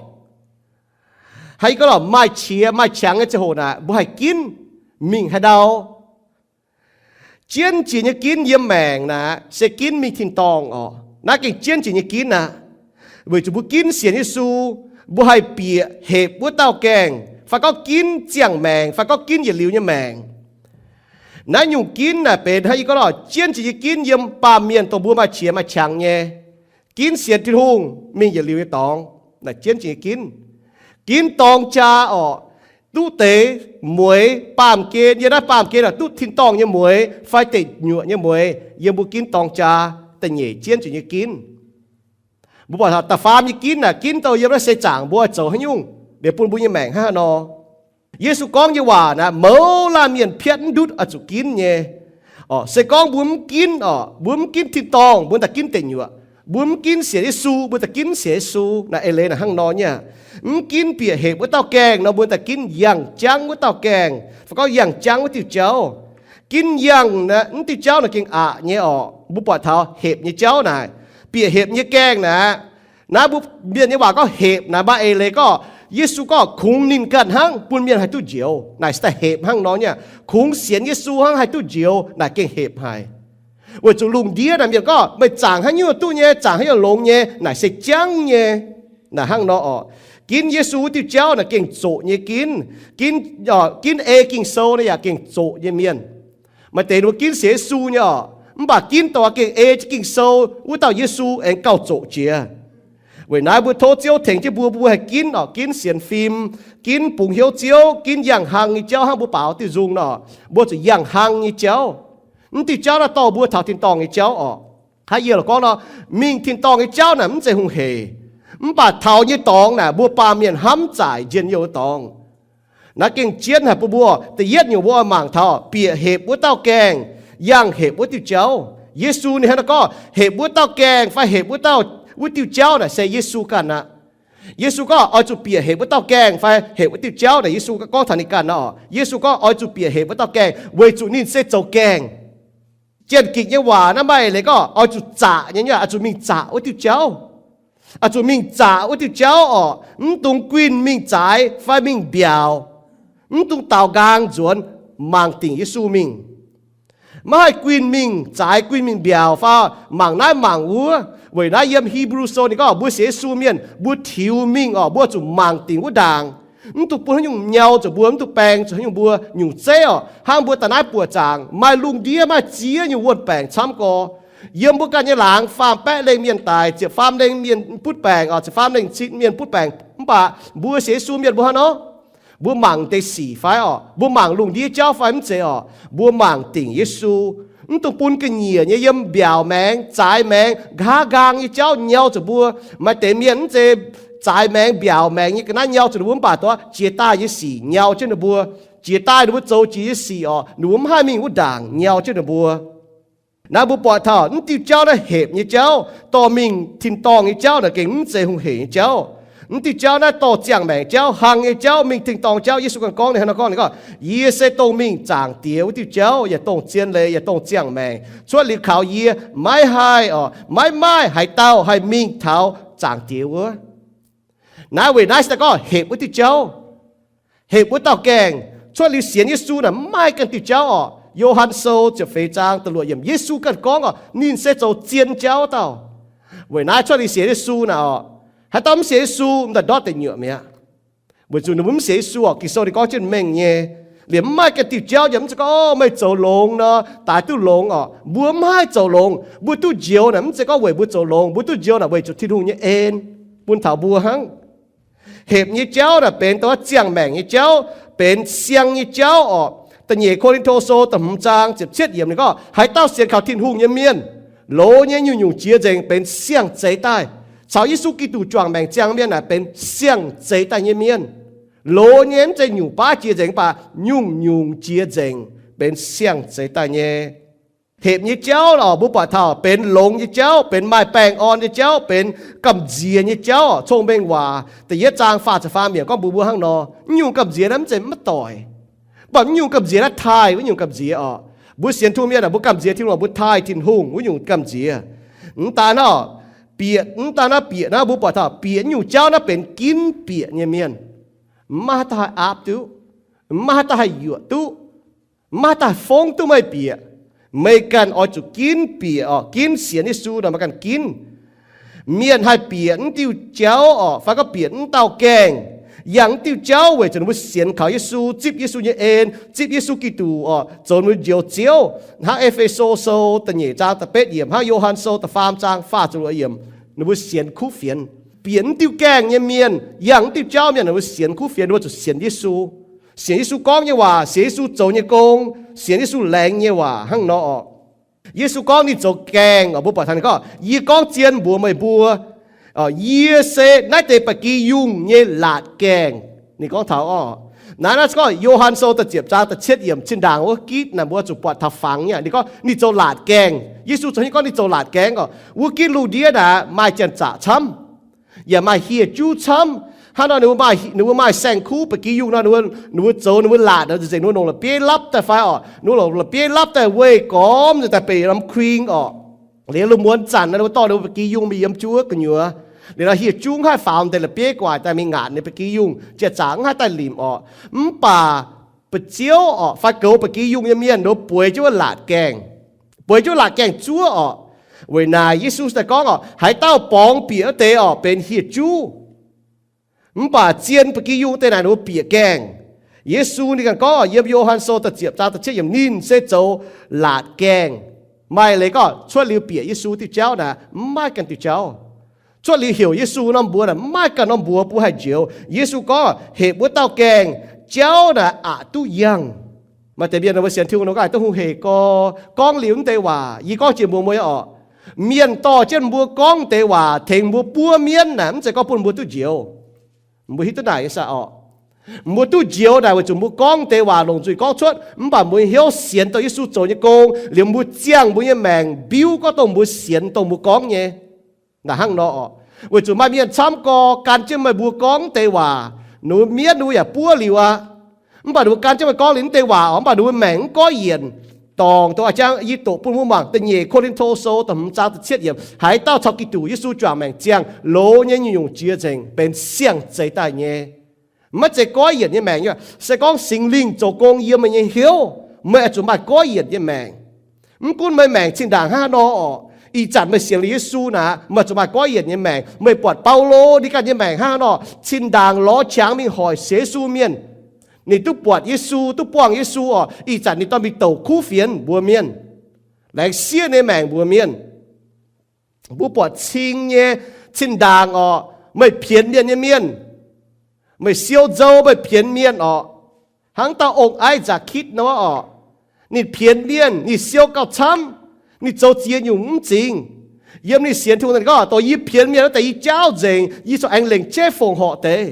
Haiz gorngv lorqc, maaih qiex maaih qangx nyei ziangh hoc naaic, mbuo haih ginv mingh haaix ndau? Jienv jiex nyei ginv yiem maengc naaic se ginv mingh tin-dorngh oc. Naaiv gengh jienv jiex nyei ginv aqv. Weic zuqc mbuo ginv sienx Yesu, mbuo haih bieqc hepc wuov dauh gaengh, fai gorngv ginv ziangh maengc, fai gorngv ginv yietc liuz nyei maengc. Naaiv nyungc ginv naaic benx hnangv yie gorngv lorqc, jienv jiex nyei ginv yiem baamh mienh dongh mbuo maaih qiex maaih qangx nyei. Ginv sienx Tin-Hungh mingh yietc liuz nyei dorngx, naaic jienv jiex nyei ginv. Ginv dorng jaa orqc, duqv deix mueix baamh gen, yiem naaiv baamh gen aeqv, duqv tin-dorngh nyei mueix fai deic nyuoqc nyei mueix, yiem mbuo ginv dorng jaa da'nyeic jienv jiex nyei ginv. Mbuo buatc da'faam nyei ginv naaic, ginv douh yiem naaiv seix zaangc mbuo oix zoux haaix nyungc, liuz bun mbuo nyei maengc hnangv haaix nor. Yesu gorngv nyei waac naaic, mouz laanh mienh piatv mv ndutv oix zuqc ginv nyei. Orqc, se gorngv mbuo mv ginv orqc, mbuo mv ginv tin-dorngh, mbuo daaih ginv deic nyuoqc. Mbuo mv ginv sienx Yesu, mbuo daaih ginv sienx Yesu. Naaiv eix leiz naaic hnangv nor nyei. Mv ginv bieqc hepc wuov dauh gaengh nor, mbuo daaih ginv yangh jangv wuov dauh gaengh, fai gorngv yangh jangv wuov diuh jauv. Ginv yangh naaic, mv diuh jauv naaic gengh aqc nyei orqc. Mbuo buatc taux hepc nyei jauv naaic, bieqc hepc nyei gaengh naaic, naaiv mbuo mienh nyei waac gorngv hepc naaic, maaih eix leiz gorngv Yesu gorngv kungx ninh ganh hnangv bun mienh haih duqv njoux. Naaic se daaih hepc hnangv nor nyei. Kungx sienx Yesu hnangv haih duqv njoux, naaic gengh hepc haic. Weic zuqc lungh ndiev naaic mienh gorngv meih zaangc haaix nyungc duqv nyei, zaangc haaix nyungc longx nyei, naaic se jangv nyei. Naaic hnangv nor orqc. Ginv Yesu wuov diuh jauv naaic gengh zoqc nyei ginv. Ginv, ginv ei Ging-Sou naaic yaac gengh zoqc nyei mienh. Maaih deix ninh mbuo ginv sienx Yesu nyei oc, mv baac ginv dongh gengh ei jienv Ging-Sou wuov dauh Yesu aengx gauh zoqc jiex. Weic naaiv mbuo tov Ziouv tengx jienv mbuo, mbuo haih ginv oc, ginv sienx fim, ginv bungx hnyouv Ziouv, ginv yangh hlang nyei jauv hnangv mbuo baaux diuh nzung nor, mbuo zuqc yangh hlang nyei jauv. Mv diuh jauv naaiv dorh mbuo taux tin-dorngh nyei jauv oc. Hnangv yie lorqc gorngv nor, mingh tin-dorngh nyei jauv naaic mv zeiz hungh heic. Mv baac taux nyei dorngx naaic mbuo baamh mienh hnamv zaaic njien-youh nyei dorngx. Naaiv gengh jienv haic bun mbuo. Da'yietv nyungc mbuo oix mangc taux bieqc hepc wuov dauh gaengh, yangh hepc wuov diuh jauv. Yesu ninh hnangv naaiv gorngv hepc wuov dauh gaengh fai hepc wuov dauh, wuov diuh jauv naaic se Yesu ganh aqv. Yesu gorngv oix zuqc bieqc hepc wuov dauh gaengh fai hepc wuov diuh jauv naaic, Yesu gorngv taux ninh ganh nor. Yesu gorngv oix zuqc bieqc hepc wuov dauh gaengh weic zuqc ninh se zoux gaengh. Janx-Gikc nyei waac naaiv maaih leiz gorngv oix zuqc zaqc nyei, oix zuqc mingh zaqc wuov diuh jauv. Oix zuqc mingh zaqc wuov diuh jauv oc. Mv dungx guinh mingh zaaix fai mingh mbiaauc. Mv dungx daaux nqaang nzuonx, mangc dingc Yesu mingh. Maiv haih guinh mingh zaaix, guinh mingh mbiaauc fai mangc naaiv mangc wuov. Weic naaiv yiem Hipv^lu Sou ninh gorngv mbuo sienx Yesu mienh mbuo tiux mingh oc, mbuo zuqc mangc dingc wuov ndaangc. Mv dungx bun haaix nyungc nyau zuqc mbuo, mv dungx baeng zuqc haaix nyungc mbuo. Nyungc zeiv oc, hnangv mbuo daaih naaiv buoqc zaangc maaih lungh ndiev maaih ziex nyungc wuon-baengc camv gorx. Yiem mbuo ganh nyei laangz faam baeqv lengh mienh daic, ziepc faam lengh mienh butv baengc oc, ziepc faam lengh cin mienh butv baengc. Mv baac mbuo sienx Yesu mienh mbuo hnangv nor, mbuo mangc deix sic fai oc, mbuo mangc lungh ndiev jauv fai mv zeiz oc, mbuo mangc dingc Yesu. Mv dungx bun ga'nyiec nyei yiem mbiaauc maengx, zaaix maengx, nqa'haav nqaang nyei jauv nyau zuqc mbuo. Maaih deix mienh mv zeiz zaaix maengx, mbiaauc maengx nyei ga'naaiv nyau zuqc ninh mbuo, mv baac dongh jiex daaih nyei sic nyau jienv ninh mbuo. Jiex daaih ninh mbuo zoux jiex nyei sic oc, ninh mbuo mv haih mingh wuov ndaangc nyau jienv ninh mbuo. Naaiv mbuo buatc taux mv diuh jauv naaiv hepc nyei jauv, dorh mingh tin-dorngh nyei jauv naaic gengh mv zeiz hungh heic nyei jauv. Mv diuh jauv naaiv dorh ziangh maengc jauv, hlang nyei jauv, mingh tin-dorngh jauv. Yesu ganh gorngv ninh hnangv nor gorngv, ninh gorngv, Yie se dongh mingh zaangc Diex wuov diuh jauv, yaac dongh zien leiz, yaac dongh ziangh maengc. Cuotv liuz kaux yie maiv haih oc, maiv maaih haaix dauh haih mingh taux zaangc Diex wuov. Naaiv weic naaiv se daaih gorngv hepc wuov diuh jauv, hepc wuov dauh gaengh. Cuotv liuz sienx Yesu naaic mv maaih ganh diuh jauv oc. Yo^han Sou ziepc feix zaang da'luoqc yiemc, Yesu ganh gorngv oc, ninh se zoux zien jauv dauh. Weic naaiv cuotv liuz sienx Yesu naaic oc, haaix dauh mv sienx Yesu, m'daaih ndortv deic nyuoqc mi'aqv. Weic zuqc ninh mbuo mv sienx Yesu oc. Ging-Sou ninh gorngv jienv mengh nyei, liemh mv maaih ganh diuh jauv yaac mv zeiz gorngv, Ov, meih zoux longx nor, daaix duqv longx oc. Mbuo mv haih zoux longx. Mbuo duqv njoux naaic mv zeiz gorngv weic mbuo zoux longx. Mbuo duqv njoux naaic weic zuqc Tin-Hungh nyei en bun taux mbuo hnangv. Hepc nyei jauv naaic benx dongh ziangh maengc nyei jauv, benx siang nyei jauv oc. Da'nyeic Ko^lin^to Sou da'hmz zaang ziepc cietv yiemc ninh gorngv, Haaix dauh sienx kaux Tin-Hungh nyei mienh, loz nyei nyungc-nyungc jiex nzengc benx siang-zeix daaih. Caux Yesu Giduc juangc maengc ziangh mienh naaic benx siang-zeix daaih nyei mienh. Loz nyei mv zeiz nyungc baav jiex nzengc, mv baac nyungc-nyungc jiex nzengc benx siang-zeix daaih nyei. Hepc nyei jauv oc, mbuo buatc taux benx longx nyei jauv, benx maaih baengh orn nyei jauv, benx gamh nziex nyei jauv oc. Cong-Mengh Waac da'yietv zaang faah ziepc faam yiemc gorngv mbuox mbuo hnangv nor. Mv nyungc gamh nziex naaiv mv zeiz maiv doic, mv baac mv nyungc gamh nziex naaiv taaih wuov nyungc gamh nziex oc. Mbuo sienx Tin-Hungh mienh aah, mbuo gamh nziex Tin-Hungh, mbuo taaih Tin-Hungh wuov nyungc gamh nziex. Mv daan naaiv bieqc, mv daan naaiv bieqc naaiv, mbuo buatc taux bieqc nyungc jauv naaiv benx ginv bieqc nyei mienh. Mv maaih haaix dauh haih aapv duqv, mv maaih haaix dauh haih yuoqc duqv, mv maaih haaix dauh haih fongv duqv meih bieqc. Meih ganh oix zuqc ginv bieqc oc, ginv sienx Yesu nor meih ganh ginv. Mienh haih bieqc mv diuh jauv oc, fai gorngv bieqc mv dauh gaengh, yangh mv diuh jauv weic zuqc ninh mbuo sienx kaux Yesu, zipv Yesu nyei en, zipv Yesu Giduc oc, zoux ninh mbuo Njoux Ziouv. Hnangv E^fe^so Sou da'nyeic zaang da'betv yiemc, hnangv Yo^han Sou da'faam zaang faah ziepc luoqc yiemc, ninh mbuo sienx kuv fienx. Bieqc mv diuh gaengh nyei mienh, yangh mv diuh jauv mienh, ninh mbuo sienx kuv fienx, ninh mbuo zuqc sienx Yesu. Sienx Yesu gorngv nyei waac, sienx Yesu zoux nyei gong, sienx Yesu laengz nyei waac hnangv nor oc. Yesu gorngv ninh zoux gaengh oc, mbuo buatc taux ninh gorngv, Yie gorngv zien mbuox meih mbuo, yie se naaiv deix ba'gi yungh nyei laatc gaengh. Ninh gorngv taux oc, naaiv, naaiv se gorngv Yo^han Sou da'ziepc zaang da'cietv yiemc, zinh ndaangc wuov gitv naaic mbuo zuqc buatc taux fangx nyei. Ninh gorngv ninh zoux laatc gaengh. Yesu zoux haaix nyungc gorngv ninh zoux laatc gaengh oc? Wuov gitv lungh ndiev naaic maaih janx-zaqc camv, yaac maaih hieh juv camv. Hnangv nor ninh mbuo maaih, ninh mbuo maaih saeng-kuv ba'gi yungh nor, ninh mbuo zoux ninh mbuo laatc nzengc, ninh mbuo longc la'bieiv lapv daaih fai oc, ninh mbuo longc la'bieiv lapv daaih weih gormx nzengc daaih beic norm kuing oc. Liuz lungh muonz zanc nor, ninh mbuo dorh ninh mbuo ba'gi yungh mingh yiem juov gu'nyuoz. Liuz nor hieh juv mv haih faaux deix la'bieiv gu'nguaaic daaih mingh ngaatc ninh ba'gi yungh, janx-zaqc mv haih daaih limc oc. Mv baac ba'zioux oc, fai goux ba'gi yungh nyei mienh, ninh mbuo bueix jienv wuov laatc gaengh, bueix jienv wuov laatc gaengh zuov oc. Weic naaic Yesu daaih gorngv oc, haaix dauh borngz bieqc wuov deix oc, benx hieh juv. Mv baac zien ba'gi yungh deix naaic ninh mbuo bieqc gaengh. Yesu ninh ganh gorngv yiem Yo^han Sou da'ziepc zaang da'cietv yiemc, ninh se zoux laatc gaengh. Maaih leiz gorngv cuotv liuz bieqc Yesu diuh jauv naaic mv maaih ganh diuh jauv. Cuotv liuz heuc Yesu norm mbuox naaic mv maaih ganh norm mbuox bun haih njoux. Yesu gorngv hepc wuov dauh gaengh, jauv naaic aqc duqv yangh. Maaih deix mienh mbuo sienx Tin-Hungh nor, gaax duqv hungh hec gorx gorngv liuz mv deix waac. Yie gorngv jiex mbuox mbuo nyei orqc, mienh dorh jienv mbuo gorngv deix waac tengx mbuo buov mienv naaic, mv zeiz gorngv bun mbuo duqv njoux. Mbuo hiuv duqv naaic nyei saah orqc? Mbuo duqv njoux naaic weic zuqc mbuo gorngv deix waac longc nzuih gorngv cuotv, mv baac mbuo hnyouv sienx dongh Yesu zoux nyei gong liuz, mbuo ziangh mbuo nyei maengc mbiuv gorngv dongh mbuo sienx dongh mbuo gorngv nyei. Naaic hnangv nor orqc, weic zuqc maaih mienh camv gorx gan jienv meih mbuo gorngv deix waac, ninh mbuo mienv ninh mbuo yaac buov liuz aqv. Mv baac ninh mbuo gan jienv meih gorngv liuz mv deix waac orqc, mv baac ninh mbuo maengc mv goiv yienc. Dorngc dongh a'jang yie doqc bun mbuo mangc da'nyeic Ko^lin^to Sou da'hmz zaang da'cietv yiemc, haaix dauh caux Giduc Yesu juangc maengc ziangh, loz nyei nyungc-nyungc jiex nzengc, benx siang-zeix daaih nyei. Maiv zeiz goiv yienc nyei maengc, se gorngv Singx Lingh zoux gong yiem meih nyei hnyouv, meih oix zuqc maaih goiv yienc nyei maengc. Mv gunv meih maengc zinh ndaangc hnangv haaix nor orqc, ih zanc meih sienx liuz Yesu naaic, meih zuqc maaih goiv yienc nyei maengc. Meih buatc Baulo ninh ganh nyei maengc hnangv haaix nor, zinh ndaangc lorz qangx mingh hoic sienx Yesu mienh, ninh duqv buatc Yesu, duqv buangh Yesu orqc, ih zanc ninh dorh mingh douc kuv fienx mbuox mienh, laengz siev nyei maengc mbuox mienh. Mbuo buatc cing nyei zinh ndaangc orqc, meih pienx mienh nyei mienh, meih siou nzou meih pienx mienh orqc. Hnangv dauh ong-aiv Nzaqc^kitv nor orqc, ninh pienx mienh, ninh siou gauh camv, ninh zoux ziex nyungc mv zingx. Yiem ninh sienx Tin-Hungh daaih ninh gorngv, dongh yie pienx mienh wuov deix yie jaauv nzengc, yie corc aengx lengc jeiv fongc horc deix.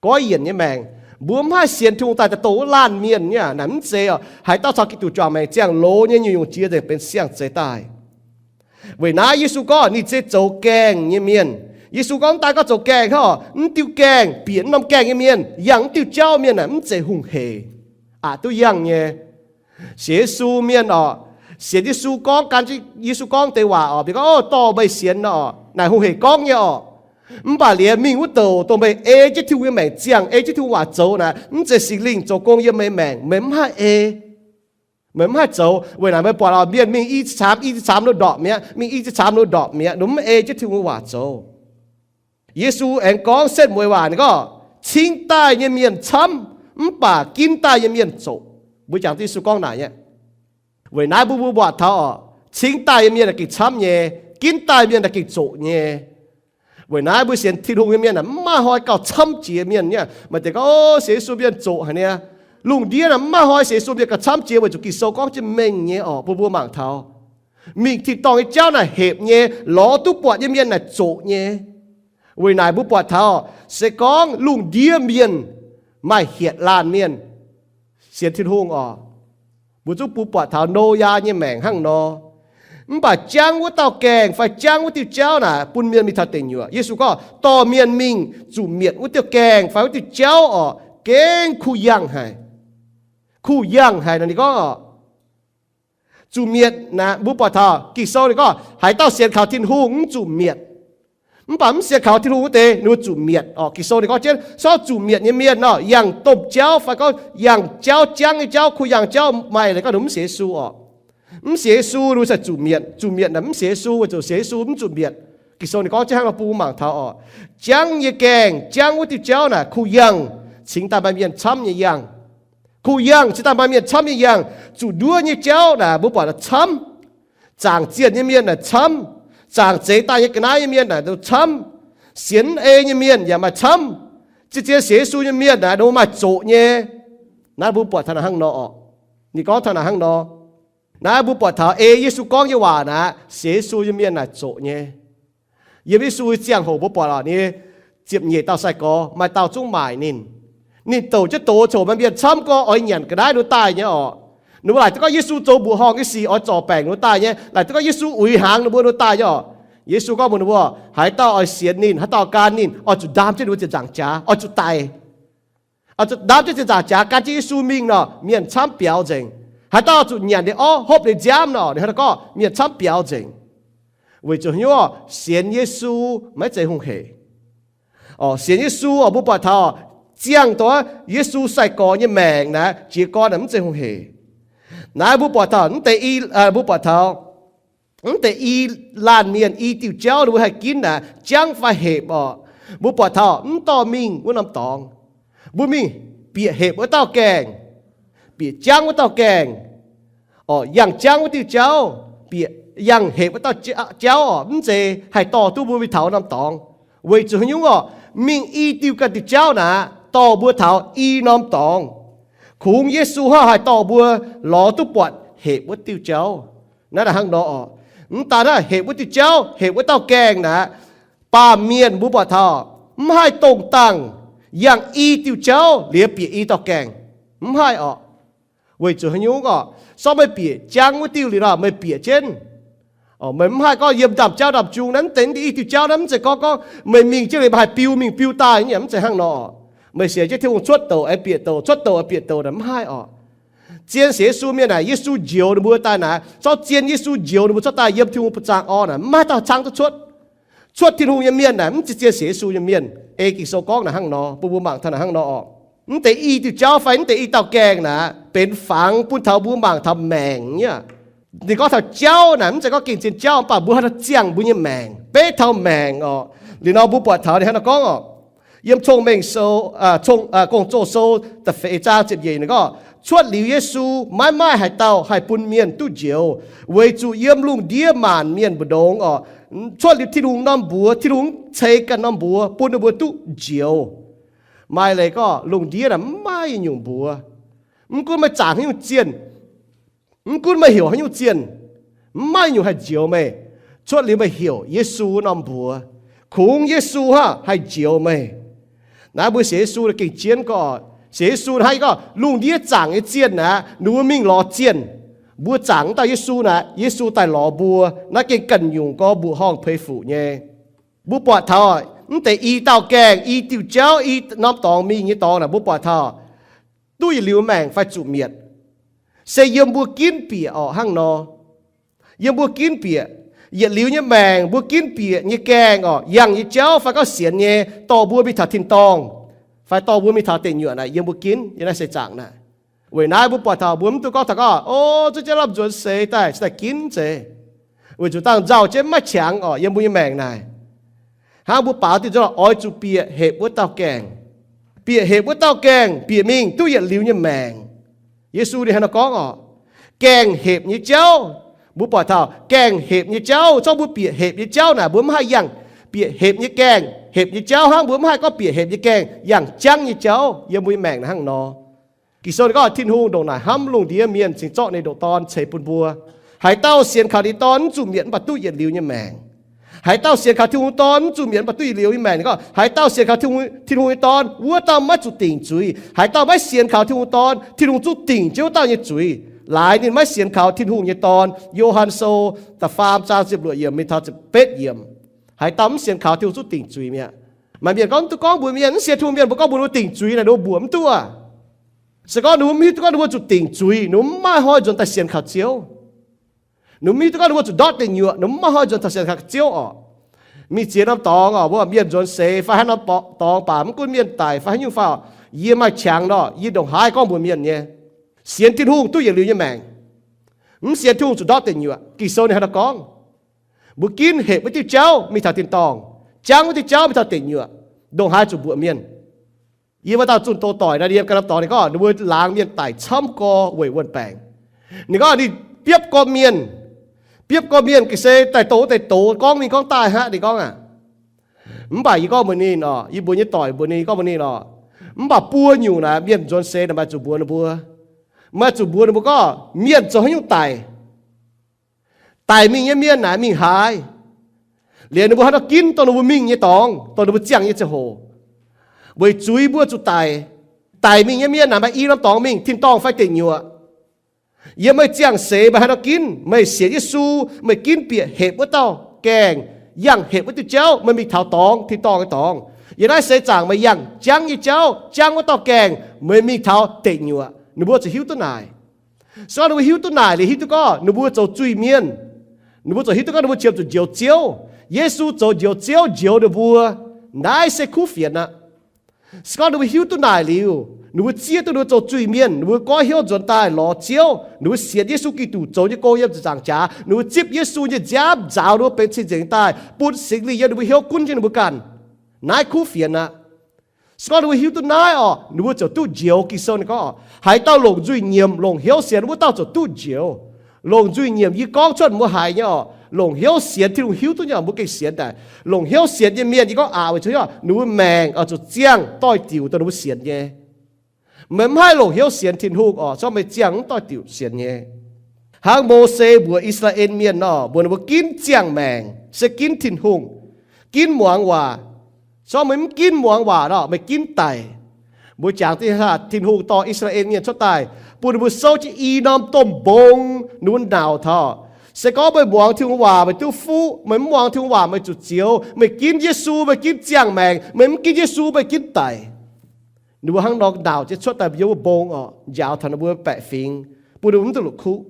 Goiv yienc nyei maengc. Mbuo mv haih sienx Tin-Hungh daaih daaih dongh wuov laanh mienh nyei aqv. Naaic mv zeiz orqc. Haaix dauh caux Giduc juangc maengc ziangh, loz nyei nyungc-nyungc jiex nzengc, benx siang-zeix daaih. Weic naaiv Yesu gorngv ninh se zoux gaengh nyei mienh. Yesu gorngv mv daaih gorngv zoux gaengh hnangv orqc, mv diuh gaengh bieqc mv norm gaengh nyei mienh, yangh mv diuh jauv mienh naaic mv zeiz hungh hec, aqc duqv yangh nyei. Sienx Yesu mienh orqc, sienx Yesu gorngv gan jienv Yesu gorngv deix waac orqc, mbuo gorngv, o, dorh meih sienx orqc, naaic hungh hec gorngv nyei orqc. Mv baac liuz mingh wuov douc dongh meih ei jienv Tin-Hungh nyei maengc ziangh, ei jienv Tin-Hungh waac zoux naaic, mv zeiz Singx Lingh zoux gong yiem meih maengc, meih mv haih ei, meih mv haih zoux. Weic naaic meih buatc orqc, mienh mingh i ceix caamx i ceix caamx ninh ndorpc mi'aqv, mingh i ceix caamx ninh ndorpc mi'aqv, ninh mv ei jienv Tin-Hungh waac zoux. Yesu aengx gorngv setv mueiz waac, ninh gorngv, cingv daaih nyei mienh camv, mv baac ginv daaih nyei mienh zoqc. Mbuo jangx duqv Yesu gorngv naaic nyei. Weic naaiv mbuo mbuo buatc taux orqc, cingv daaih nyei mienh gengh camv nyei, ginv daaih mienh gengh zoqc nyei. Weic naaiv mbuo sienx Tin-Hungh nyei mienh aah, mv maaih hnoi gauh camv jiex mienh nyei. Maaih deix gorngv, o, sienx Yesu mienh zoqc haic niaa. Lungh ndiev aah, mv maaih hnoi sienx Yesu mienh gauh camv jiex, weic zuqc Ging-Sou gorngv jienv mengh nyei orqc, bun mbuo mangc taux mingh tin-dorngh nyei jauv naaic hepc nyei, lorz duqv buatc nyei mienh naaic zoqc nyei. Weic naaic mbuo buatc taux se gorngv lungh ndiev mienh maaih hietc laanh mienh sienx Tin-Hungh orqc. Mbuo zungv bun buatc taux Noyaa nyei maengc hnangv nor. Mv baac jangv wuov dauh gaengh fai jangv wuov diuh jauv naaic bun mienh mingh taux deic nyuoqc. Yesu gorngv dorh mienh mingh zuqc mietc wuov diuh gaengh fai wuov diuh jauv orqc, gengh kuh yangh haic. Kuh yangh haic nor ninh gorngv orqc, zuqc mietc naaic. Mbuo buatc taux Ging-Sou ninh gorngv haaix dauh sienx kaux Tin-Hungh mv zuqc mietc. Mv baac mv sienx kaux Tin-Hungh wuov deix ninh mbuo zuqc mietc orqc. Ging-Sou ninh gorngv jienv sortv zuqc mietc nyei mienh nor, yangh domh jauv fai gorngv yangh jauv jangv nyei jauv, kuh yangh jauv maaih leiz gorngv ninh mv sienx Yesu orqc. Mv sienx Yesu ninh mbuo se zuqc mietc. Zuqc mietc naaic mv sienx Yesu, weic zuqc sienx Yesu mv zuqc mietc. Ging-Sou ninh gorngv jienv hnangv nor bun mbuo mangc taux orqc, jangv nyei gaengh, jangv wuov diuh jauv naaic kuh yangh, cingx daaih maaih mienh camv nyei yangh. Kuh yangh cingx daaih maaih mienh camv nyei yangh. Zuqc nduov nyei jauv naaic mbuo buatc camv. Zaangc zienh nyei mienh naaic camv. Zaangc zeix daaih nyei ga'naaiv nyei mienh naaic camv. Sienx ei nyei mienh yaac maaih camv. Zien-zien sienx Yesu nyei mienh naaic ninh mbuo maaih zoqc nyei. Naaiv mbuo buatc taux naaic hnangv nor orqc. Ninh gorngv taux naaic hnangv nor. Naaiv mbuo buatc taux ei Yesu gorngv nyei waac naaic, sienx Yesu nyei mienh naaic zoqc nyei. Yiem Yesu nyei ziangh hoc mbuo buatc orqc, ninh ziepc nyeic dauh sai-gorx maaih dauh zungv maaic ninh. Ninh douc jienv doz coc maaih mienh camv gorx oix nyanc ga'naaiv ninh mbuo daaih nyei orqc. Ninh mbuo laaic duqv gorngv Yesu zoux mbuoqc horngh nyei sic oix zorc baengc ninh mbuo daaih nyei, laaic duqv gorngv Yesu uix hnaangx ninh mbuo, ninh mbuo daaih nyei orqc. Yesu gorngv mbuox ninh mbuo, haaix dauh oix sienx ninh, haaix dauh gan ninh, oix zuqc ndaam jienv ninh mbuo ziepc nzaangc jaax, oix zuqc daic. Oix zuqc ndaam jienv ziepc nzaangc jaax gan jienv Yesu mingh nor, mienh camv biaux nzengc. Haaix dauh zuqc nyanc ninh orv, hopv ninh nziaamv nor, ninh haaix dauh gorngv mienh camv biaux nzengc. Weic zuqc hnyouv sienx Yesu maiv zeiz hungh hec. Orqc, sienx Yesu orqc, mbuo buatc taux ziangh dongh Yesu sai-gorx nyei maengc naaic, jiez gorn naaic mv zeiz hungh hec. Naaiv mbuo buatc taux mv deix i, mbuo buatc taux mv deix i laanh mienh i diuh jauv ninh mbuo haih ginv naaic, jangv fai hepc orqc. Mbuo buatc taux mv dorh mingh wuov norm dorngx, mbuo mingh bieqc hepc wuov dauh gaengh, bieqc jangv wuov dauh gaengh, yangh jangv wuov diuh jauv, bieqc yangh hepc wuov dauh jauv oc, mv zeiz haih dorh duqv mbuo mingh taux norm dorngx. Weic zuqc haaix nyungc orqc? Mingh i diuh ganh diuh jauv naaic dorh mbuo taux i norm dorngx. Kungx Yesu hnangv haih dorh mbuo lorz duqv buatc hepc wuov diuh jauv. Naaiv hnangv nor oc, mv daaih naaiv hepc wuov diuh jauv, hepc wuov dauh gaengh naaic, baamh mienh mbuo buatc taux mv haih dongh dangh yangh i diuh jauv liuz bieqc i dauh gaengh. Mv haih orqc. Weic zuqc haaix nyungc orqc? Sortv meih bieqc jangv wuov diuh liuz nor meih bieqc jienv. Meih mv haih gorngv yiem ndaamv-jauv ndaamv-jung naaiv, mv zeiz i diuh jauv naaiv, mv zeiz gorngv gorngv meih mingh jienv liuz meih haih biu mingh biu daaih nyei, mv zeiz hnangv nor. Meih sienx jienv Tin-Hungh cuotv douc aengx bieqc douc, cuotv douc aengx bieqc douc naaic, mv haih orqc. Zien sienx Yesu mienh naaic, Yesu njoux ninh mbuo daaih naaic, zorqv zien Yesu njoux ninh mbuo cuotv daaih yiem Tin-Hungh buoz-zaangc orn naaic, mv maaih dauh caangv duqv cuotv. Cuotv Tin-Hungh nyei mienh naaic mv zeiz zien sienx Yesu nyei mienh. Ei Ging-Sou gorngv naaic hnangv nor, bun mbuo mangc taux naaic hnangv nor orqc. Mv deix i diuh jauv fai mv deix i dauh gaengh naaic benx fangx bun taux mbuo mangc taux maengc nyei. Ninh gorngv taux jauv naaic mv zeiz gorngv gengh zien jauv, mv baac mbuo haaix dauh ziangh mbuo nyei maengc, beiv taux maengc orqc. Liuz nor mbuo buatc taux ninh hnangv nor gorngv orqc, yiem Cong-Mengh Sou, Gong-Zoh Sou da'feix zaang ziepc nyeic ninh gorngv, cuotv liuz Yesu maiv maaih haaix dauh haih bun mienh duqv njoux, weic zuqc yiem lungh ndiev maanc mienh mbu'ndongx orqc, cuotv liuz Tin-Hungh norm mbuox, Tin-Hungh ceix ganh norm mbuox bun ninh mbuo duqv njoux. Maaih leiz gorngv lungh ndiev naaic mv maaih nyungc mbuox. Mv gunv meih zaangc haaix nyungc zienh, mv gunv meih heuc haaix nyungc zienh, mv maaih nyungc haih njoux meih, cuotv liuz meih heuc Yesu norm mbuox. Kungx Yesu hnangv haih njoux meih. Naaiv mbuo sienx Yesu gengh jienv gorngv, sienx Yesu hnangv gorngv lungh ndiev zaangc nyei zienh aqv, ninh mbuo mingh lorz zienh. Mbuo zaangc wuov dauh Yesu naaic, Yesu daaih lorz mbuo. Naaiv gengh ganh nyungc gorx mbuoqc horngh peix fuc nyei. Mbuo buatc taux mv deix i dauh gaengh, i diuh jauv, i norm dorngx mingh nyei dorngx naaic, mbuo buatc taux duqv yietc liuz maengc fai zuqc mietc, se yiem mbuo ginv bieqc orqc hnangv nor. Yiem mbuo ginv bieqc yietc liuz nyei maengc, mbuo ginv bieqc nyei gaengh orqc, yangh nyei jauv fai gorngv sienx nyei, dorh mbuo mingh taux tin-dorngh fai dorh mbuo mingh taux deic nyuoqc naaic, yiem mbuo ginv yiem naaiv seix zaangc naaic. Weic naaiv mbuo buatc taux mbuo mv duqv gorngv taux gorngv, o, zuov jienv lamh nzuonx seix daaih, cingx daaih ginv zeiz. Weic zuqc dangh nzauh jienv maiv qangx orqc yiem mbuo nyei maengc naaic. Hnangv mbuo baaux diuh nzunc oix zuqc bieqc hepc wuov dauh gaengh. Bieqc hepc wuov dauh gaengh, bieqc mingh duqv yietc liuz nyei maengc. Yesu ninh hnangv nor gorngv orqc, gaengh hepc nyei jauv. Mbuo buatc taux gaengh hepc nyei jauv, zorqv mbuo bieqc hepc nyei jauv naaic, mbuo mv haih yangh bieqc hepc nyei gaengh, hepc nyei jauv hnangv, mbuo mv haih gorngv bieqc hepc nyei gaengh yangh jangv nyei jauv yiem mbuo nyei maengc naaic hnangv nor. Ging-Sou ninh gorngv Tin-Hungh ndongc naaic hnamv lungh ndiev mienh cingx zorqv ninh ndoqc Dorn ceix bun mbuo. Haaix dauh sienx kaux ninh Dorn mv zuqc mietc mv baac duqv yietc liuz nyei maengc. Haaix dauh sienx kaux Tin-Hungh Dorn mv zuqc mietc mv baac duqv yietc liuz nyei maengc. Ninh gorngv haaix dauh sienx kaux Tin-Hungh nyei Dorn, wuov dauh maiv zuqc dingc zuiz. Haaix dauh maiv sienx kaux Tin-Hungh Dorn, Tin-Hungh zungv dingc jienv wuov dauh nyei zuiz, laaix ninh maiv sienx kaux Tin-Hungh nyei Dorn. Yo^han Sou da'faam zaang ziepc luoqc yiemc mingh taux ziepc betv yiemc. Haaix dauh mv sienx kaux, Tin-Hungh zungv dingc zuiz mi'aqv. Maaih mienh gorngv, mv duqv gorngv mbuox mienh, mv sienx Tin-Hungh mienh mbuo gorngv mbuox ninh mbuo dingc zuiz naaic, ninh mbuo mbuox mv duqv. Se gorngv ninh mbuo mv hiuv duqv gorngv ninh mbuo zuqc dingc zuiz, ninh mbuo mv maaih hnoi nzuonx daaih sienx kaux Ziouv. Ninh mbuo mv hiuv duqv gorngv ninh mbuo zuqc ndortv deic nyuoqc, ninh mbuo mv maaih hnoi nzuonx daaih sienx kaux Ziouv orqc. Mingh ziex norm dorngx orqc, mbuo mienh nzuonx seix fai haaix norm dorngx baac, mv gunv mienh daic fai haaix nyungc fai orqc, yie maaih qangx nor, yie ndongc haaix gorngv mbuox mienh nyei. Sienx Tin-Hungh duqv yietc liuz nyei maengc. Mv sienx Tin-Hungh zuqc ndortv deic nyuoqc. Ging-Sou ninh hnangv nor gorngv. Mbuo ginv hepc wuov diuh jauv mingh taux tin-dorngh, jangv wuov diuh jauv mingh taux deic nyuoqc, ndongc haaix zuqc mbuoqc mienh. Yie maaih dauh zunh doz-doic naaic, yiem ganh norm dorngx ninh gorngv ninh mbuo laangz mienh daic camv gorx weic wuon-baengc. Ninh gorngv ninh biopv gorx mienh, biopv gorx mienh ga'sie daaih doz daaih doz, gorngv mingh gorngv daaih hnangv. Ninh gorngv aqv, mv baac yie gorngv mbuox ninh orqc, yie mbuox nyei doic mbuox ninh, gorngv mbuox ninh orqc, mv baac buo nyungc naaic mienh nzuonx seix naaic maaih zuqc mbuox ninh mbuo, maaih zuqc mbuox ninh mbuo gorngv mienh zoux haaix nyungc daic, daic mingh nyei mienh naaic mingh haaix, liuz ninh mbuo haaix nor ginv dongh ninh mbuo mingh nyei dorngx, dongh ninh mbuo ziangh nyei ziangh hoc. Weic zuiz mbuo zuqc daic. Daic mingh nyei mienh naaic maaih i norm dorngx mingh, tin-dorngh fai deic nyuoqc. Yiem meih ziangh seix meih haaix nor ginv, meih sienx Yesu, meih ginv bieqc hepc wuov dauh gaengh, yangh hepc wuov diuh jauv, meih mingh taux dorngx, tin-dorngh nyei dorngx. Yiem naaiv seix zaangc meih yangh jangv nyei jauv, jangv wuov dauh gaengh, meih mingh taux deic nyuoqc. Ninh mbuo zuqc hiuv duqv naaic. Se gorngv ninh mbuo hiuv duqv naaic liuz, hiuv duqv gorngv ninh mbuo zoux zuiz-mienh, ninh mbuo ziouc hiuv duqv gorngv ninh mbuo qiemx zuqc njoux Ziouv. Yesu zoux njoux Ziouv njoux ninh mbuo. Naaiv se kuv fienx aqv. Se gorngv ninh mbuo hiuv duqv naaic liuz, ninh mbuo zieqv duqv ninh mbuo zoux zuiz-mienh, ninh mbuo goiv hnyouv nzuonx daaih lorz Ziouv, ninh mbuo sienx Yesu Giduc zoux nyei gong yiem ziepc nzaangc jaax, ninh mbuo zipv Yesu nyei nziaamv nzaaux ninh mbuo benx cing-nzengc daaih, bun Singx Lingh yiem ninh mbuo hnyouv gunv jienv ninh mbuo ganh. Naaiv kuv fienx aqv. Se gorngv ninh mbuo hiuv duqv naaiv orqc, ninh mbuo ziouc duqv njoux. Ging-Sou ninh gorngv orqc, haaix dauh longc nzuih nyiemc, longc hnyouv sienx, wuov dauh ziouc duqv njoux. Longc nzuih nyiemc, yie gorngv cuotv mbuo haiz nyei orqc, longc hnyouv sienx, Tin-Hungh hiuv duqv nyei orqc, mbuo gengh sienx daaih. Longc hnyouv sienx nyei mienh, yie gorngv aac, weic zuqc ninh mbuo maengc oix zuqc ziangh doix-diuc dongh ninh mbuo sienx nyei. Meih mv haih longc hnyouv sienx Tin-Hungh orqc, se gorngv meih ziangh mv doix-diuc sienx nyei. Hnangv Mose mbuox I^saa^laa^en Mienh nor, mbuox ninh mbuo ginv ziangh maengc, se ginv Tin-Hungh, ginv muangx waac. Se gorngv meih mv ginv muangx waac nor, meih ginv daic. Mbuo jangx deix hlaax Tin-Hungh dorh I^saa^laa^en Mienh cuotv daaih, bun ninh mbuo souv jienv i norm domh mbong, ninh mbuo nauc taux, se gorngv meih muangx Tin-Hungh waac meih duqv fuqv, meih mv muangx Tin-Hungh waac meih zuqc zioux, meih ginv Yesu meih ginv ziangh maengc, meih mv ginv Yesu meih ginv daic. Ninh mbuo hnangv nor nauc jienv cuotv daaih yiem wuov mbong orqc, njaaux taux ninh mbuo baeqc fingx, bun ninh mbuo mv duqv la'kuqv.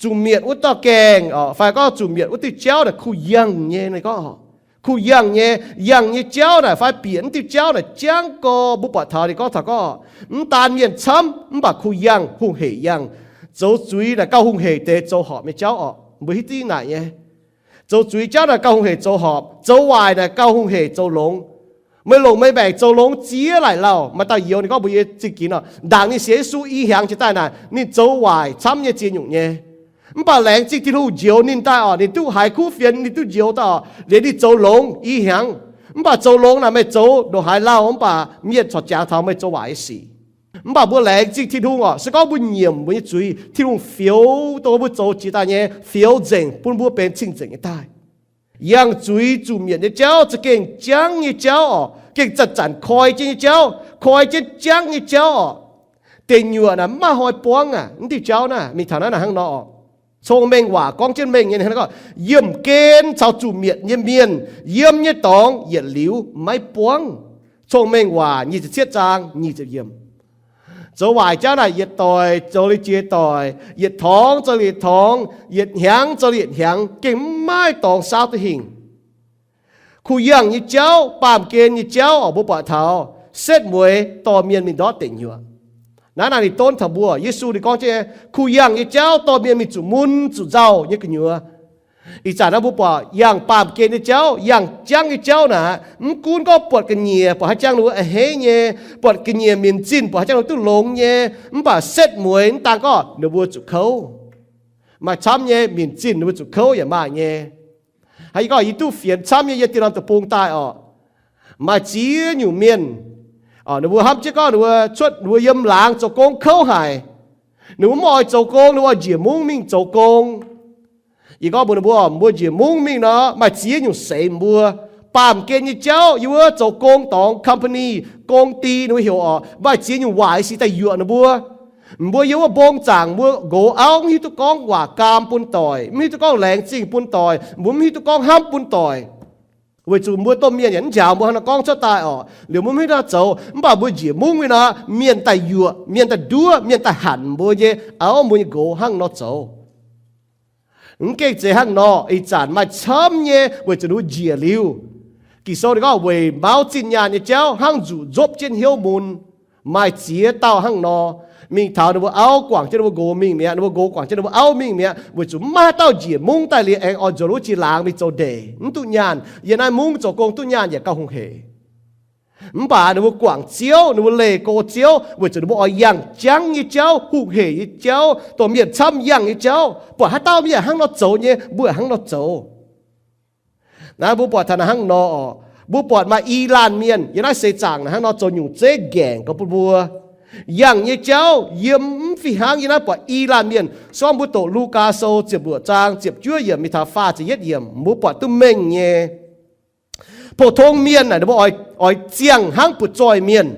Zuqc mietc wuov dauh gaengh orqc, fai gorngv zuqc mietc wuov diuh jauv naaic kuh yangh nyei, ninh gorngv orqc, kuh yangh nyei. Yangh nyei jauv naaic fai bieqc wuov diuh jauv naaic jangv gorx, mbuo buatc taux ninh gorngv taux gorngv, mv daan mienh camv mv baac kuh yangh, hungh hec yangh. Zoux zuiz naaic gauh hungh hec deix zoux horpc nyei jauv orqc, mbuo hiuv duqv naaic nyei. Zoux zuiz jauv naaic gauh hungh hec zoux horpc, zoux waaic naaic gauh hungh hec zoux longx. Meih longc meih maengc zoux longx ziex laaic lauh. Maaih dauh youz ninh gorngv mbuox yie zingh ginx orqc, ndaangc ninh sienx Yesu i hnyangx jiex daaih naaic ninh zoux waaic camv nyei ziex nyungc nyei. Mv baac laengz zingh Tin-Hungh njoux ninh daaih orqc, ninh duqv haiz kuv fienx, ninh duqv njoux daaih orqc, liuz ninh zoux longx i hnyangx. Mv baac zoux longx naaic meih zoux ndongc haaix lauh mv baac mienh corc jangx taux meih zoux waaic nyei sic. Mv baac mbuo laengz zingh Tin-Hungh orqc, se gorngv mbuo nyiemc mbuo nyei zuiz, Tin-Hungh fioux dongh mbuo zoux jiex daaih nyei fioux nzengc, bun mbuo benx cing-nzengc nyei daaih. Yangh zuiz zuqc mietc nyei jauv za'gengh jangv nyei jauv orqc, gengh zanc-zanc koi jienv nyei jauv, koi jienv jangv nyei jauv orqc. Deic nyuoqc naaic mv maaih hnoi buangv aqv. Mv diuh jauv naaiv mingh taux naaiv naaic hnangv nor orqc. Cong-mengh waac gorngv jienv mengh nyei, gorngv, yiemh gen caux zuqc mietc nyei mienh yiem nyei dorngx yietc liuz maiv buangv. Cong-mengh waac nyic ziepc cietv zaang nyic ziepc yiemc. Zoux waaic jauv naaic yietc doic zoux liuz jiex doic, yietc torngx zoux liuz yietc torngx, yietc hnyangx zoux liuz yietc hnyangx, gengh mv maaih dorngx saauv duqv hingh. Kuh yangh nyei jauv, baamh gen nyei jauv orqc, mbuo buatc taux setv mueiz dorh mienh mingh ndortv deic nyuoqc. Naaiv naaic ninh donv taux mbuo, Yesu ninh gorngv jienv, kuh yangh nyei jauv dorh mienh mingh zuqc mun zuqc nzauh nyei gu'nyuoz. Ih zanc naaiv mbuo buatc yangh baamh gen nyei jauv, yangh jangv nyei jauv naaic, mv gunv gorngv buatc ga'nyiec buatc haaix jangv ninh mbuo a'hneiv nyei, buatc ga'nyiec minc zinh buatc haaix jangv ninh mbuo duqv longx nyei, mv baac setv mueiz mv daan gorngv ninh mbuo zuqc kouv. Maaih camv nyei minc zinh ninh mbuo zuqc kouv yaac maaih nyei. Hnangv yie gorngv yie duqv fienx camv nyei yiem dieh norm deic-bung daaih orqc, maaih ziex nyungc mienh, ninh mbuo hnamv jienv gorngv ninh mbuo cuotv, ninh mbuo yiem laangz zoux gong kouv haic. Ninh mbuo mv oix zoux gong, ninh mbuo oix njiec mungv mingh zoux gong. Yie gorngv mbuox ninh mbuo, mbuo njiec mungv mingh nor, maaih ziex nyungc seix mbuo. Baamh gen nyei jauv, yiem wuov zoux gong dorngx, company, gong di ninh mbuo heuc orqc, maaih ziex nyungc waaic sic daaih yuoqc ninh mbuo. Mbuo yiem wuov mbong zaangc, mbuo nqox auv mv hiuv duqv gorngv waac gaam bun doic, mv hiuv duqv gorngv laengz zingh bun doic, mbuo mv hiuv duqv gorngv hnamv bun doic. Weic zuqc mbuo domh mienh yaac mv njaaux mbuo hnangv nor gorngv cuotv daaih orqc. Liuz mbuo mv hiuv duqv zoux, mv baac mbuo njiec mungv mingh nor, mienh daaih yuoqc, mienh daaih nduov, mienh daaih hanc mbuo nyei auv, mbuo nyei nqox hnangv nor zoux. Mv gengh zeiz hnangv nor, ih zanc maaih camv nyei weic zuqc ninh mbuo njiec liuz. Ging-Sou ninh gorngv weic mauv zinh nyaanh nyei jauv hnangv nzuqc nzopv jienv hnyouv mun. Maaih ziex dauh hnangv nor, mingh taux ninh mbuo auv guangc jienv ninh mbuo nqox mingh mi'aqv, ninh mbuo nqox guangc jienv ninh mbuo auv mingh mi'aqv, weic zuqc maiv haaix dauh njiec mungv daaih liuz aengx oix nzuonx wuov jiex laangz mingh zoux ndeic, mv duqv nyaanh. Yiem naaiv mungv zoux gong duqv nyaanh yaac gauh hungh hec. Mv baac ninh mbuo guangc Ziouv, ninh mbuo leih go Ziouv weic zuqc ninh mbuo oix yangh jangv nyei jauv, hungh hec nyei jauv, dongh mienh camv yangh nyei jauv. Buatc haaix dauh mienh hnangv nor zoux nyei, mbuo hnangv nor zoux. Naaiv mbuo buatc taux naaiv hnangv nor orqc, mbuo buatc maaih i laanh mienh yiem naaiv seix zaangc naaiv hnangv nor zoux nyungc zeiv nqaengc gorx bun mbuo. Yangh nyei jauv yiem mv fih hnangv. Yiem naaiv buatc i laanh mienh, se gorngv mbuo doqc Lugaa Sou ziepc luoqc zaang ziepc juov yiemc mingh taux faah ziepc yietv yiemc, mbuo buatc duqv mengh nyei. Pou-tong mienh naaic ninh mbuo oix, oix ziangh hnangv butv-zoih mienh,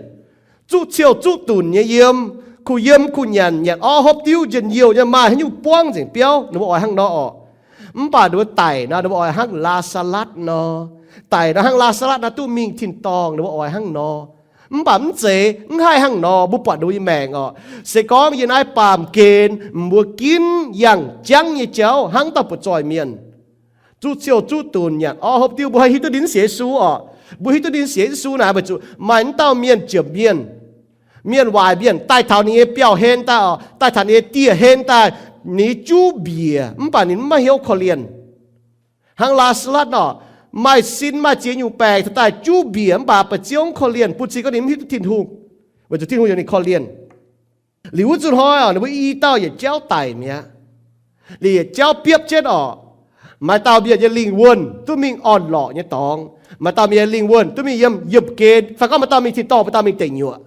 zuqv ciouh zuqv dunc nyei yiem, kuh yiem kuh nyanc, nyanc orv hopv diuv, njien-youh nyei, maaih haaix nyungc buangv nzengc biauv, ninh mbuo oix hnangv nor orqc. Mv baac ninh mbuo daic nor, ninh mbuo oix hnangv Laa^saa^latv nor. Daic nor hnangv Laa^saa^latv nor duqv mingh tin-dorngh, ninh mbuo oix hnangv nor. Mv baac mv zeiz, mv haih hnangv nor. Mbuo buatc ninh mbuo nyei maengc orqc, se gorngv yiem naaiv baamh gen mbuo ginv yangh jangv nyei jauv hnangv dauh butv-zoih mienh, zuqv ciouh zuqv dunc, nyanc orv hopv diuv, mbuo haih hiuv duqv ninh sienx Yesu orqc. Mbuo hiuv duqv ninh sienx Yesu naaic weic zuqc maaih mv dauh mienh, jomc mienh, mienh waaic mienh daaih taux ninh nyei biauv-hlen daaih orqc, daaih taux ninh nyei dieh-hlen daaih, ninh juv mbiec mv baac ninh mv maaih hnyouv korv-lienh. Hnangv Laa^saa^latv orqc, maaih sin maaih ziex nyungc baengc cingx daaih juv mbiec mv baac ba'zionv korv-lienh, bun cing gorngv ninh mv hiuv duqv Tin-Hungh, weic zuqc Tin-Hungh yaac ninh korv-lienh. Liuz wuov zuqc hnoi oc, ninh mbuo i dauh yietc jauv daic mi'aqv. Liuz yietc jauv biopv jienv oc, maaih dauh mienh nyei lingh wuonh duqv mingh orn-lorqc nyei dorngx, maaih dauh mienh nyei lingh wuonh duqv mingh yiem yiemh gen, fai gorngv maaih dauh mingh tin-dorngh, maaih dauh mingh deic nyuoqc.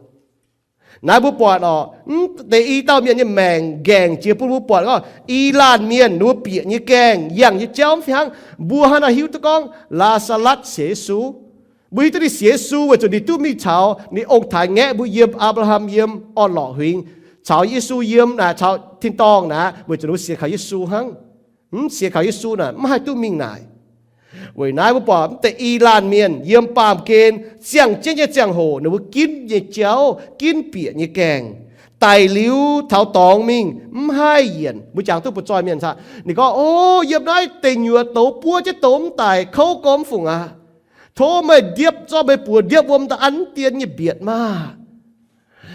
Naaiv mbuo buatc oc, mv deix i dauh mienh nyei maengc nqaengc jiex bun mbuo buatc gorngv i laanh mienh ninh mbuo bieqc nyei gaengh, yangh nyei jauv mv fih hnangv. Mbuo hnangv nor hiuv duqv gorngv Laa^saa^latv sienx Yesu. Mbuo hiuv duqv ninh sienx Yesu weic zuqc ninh duqv mingh caux ninh ong-taaix ngaeqv mbuo yiem, Apc^laa^ham yiem, orn-lorqc huingx, caux Yesu yiem naaic, caux tin-dorngh naaic, weic zuqc ninh mbuo sienx kaux Yesu hnangv. Mv sienx kaux Yesu naaic mv haih duqv mingh naaic. Weic naaiv mbuo buatc mv deix i laanh mienh yiem baamh gen ziangh jienv nyei ziangh hoc ninh mbuo ginv nyei jauv, ginv bieqc nyei gaengh, daic liuz taux dorngx mingh mv haih yienc. Mbuo jangx duqv butv-zoih mienh caqv, ninh gorngv, O, yiem naaiv deic nyuoqc douz buov jienv douz mv daic, kouv gormx fungc aqv. Tov meih ndiepv zorqv meih buoz ndiepv wuom daaih an dien nyei mbietc maah!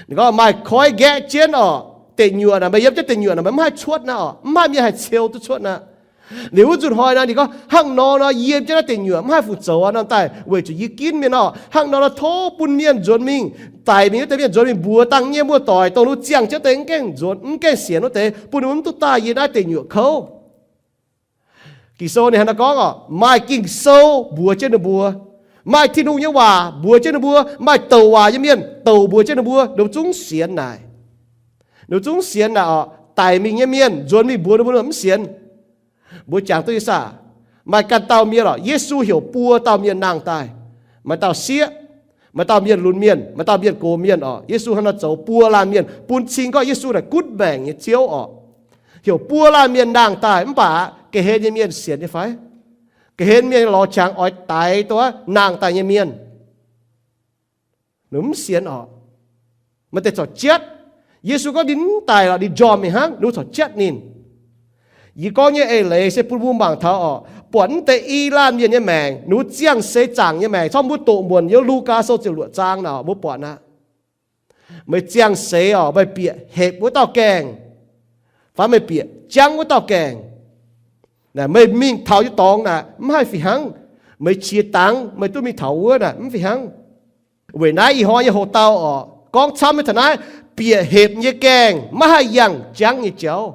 Ninh gorngv maaih koi nqaeqv jienv oc, deic nyuoqc naaic, meih yiem jienv deic nyuoqc naaic, meih mv haih cuotv naaiv oc, mv haih mienh haih ceu duqv cuotv naaiv. Liuz wuov nzunc hnoi naaiv ninh gorngv, Hnangv nor nor yie yiem jienv naaiv deic nyuoqc mv haih fu-zoux aqv nor daaih weic zuqc yie ginv mienh oc. Hnangv nor nor tov bun mienh nzuonx mingh, daic mingh wuov deix mienh nzuonx mingh mbuox dangh nyei muoz-doic, dongh ninh mbuo ziangh jienv deix mv gaengh nzuonx, mv gaengh sienx wuov deix, bun ninh mbuo mv duqv daaih yie naaiv deic nyuoqc kouv. Ging-Sou ninh hnangv nor gorngv oc, Maaih Ging-Sou mbuox jienv ninh mbuo, maaih Tin-Hungh nyei waac mbuox jienv ninh mbuo, maaih douc waac nyei mienh douc mbuox jienv ninh mbuo, ninh mbuo zungv sienx naaic. Ninh mbuo zungv sienx naaic oc. Daic mingh nyei mienh nzuonx mingh mbuox ninh mbuo, ninh mbuo mv sienx. Mbuo jangx duqv nyei saah? Maaih ganh dauh mienh oc, Yesu heuc buo dauh mienh nangh daaih. Maaih dauh sieqv, maaih dauh mienh lunx mienh, maaih dauh mienh gox mienh oc. Yesu hnangv nor zoux buo laanh mienh, bun cing gorngv Yesu naaic gunv maengc nyei Ziouv oc. Heuc buo laanh mienh nangh daaih, mv baac ga'hlen nyei mienh sienx nyei fai? Ga'hlen mienh lorz qangx oix daix dongh wuov nangh daaih nyei mienh. Ninh mv sienx oc. Maaih deix corc jatv. Yesu gorngv ninh mv daic lorqc, ninh njormh mingh hnangv, ninh corc jatv ninh. Yie gorngv nyei eix leiz se bun mbuo mangc taux oc, buatc mv deix i laanh mienh nyei maengc, ninh mbuo ziangh seix zaangc nyei maengc, corc mbuo doqc muonc yiem Lugaa Sou ziepc luoqc zaang naaic, mbuo buatc aqv. Meih ziangh seix oc, meih bieqc hepc wuov dauh gaengh, fai meih bieqc jangv wuov dauh gaengh, meih mingh taux nyei dorngx naaic mv haih fih hnangv. Meih qiex dangx meih duqv mingh taux wuov naaic mv fih hnangv. Weic naaiv ih hnoi nyei hoc-dauh oc, gorngv camv nyei taux naaiv, bieqc hepc nyei gaengh maiv haih yangh jangv nyei jauv.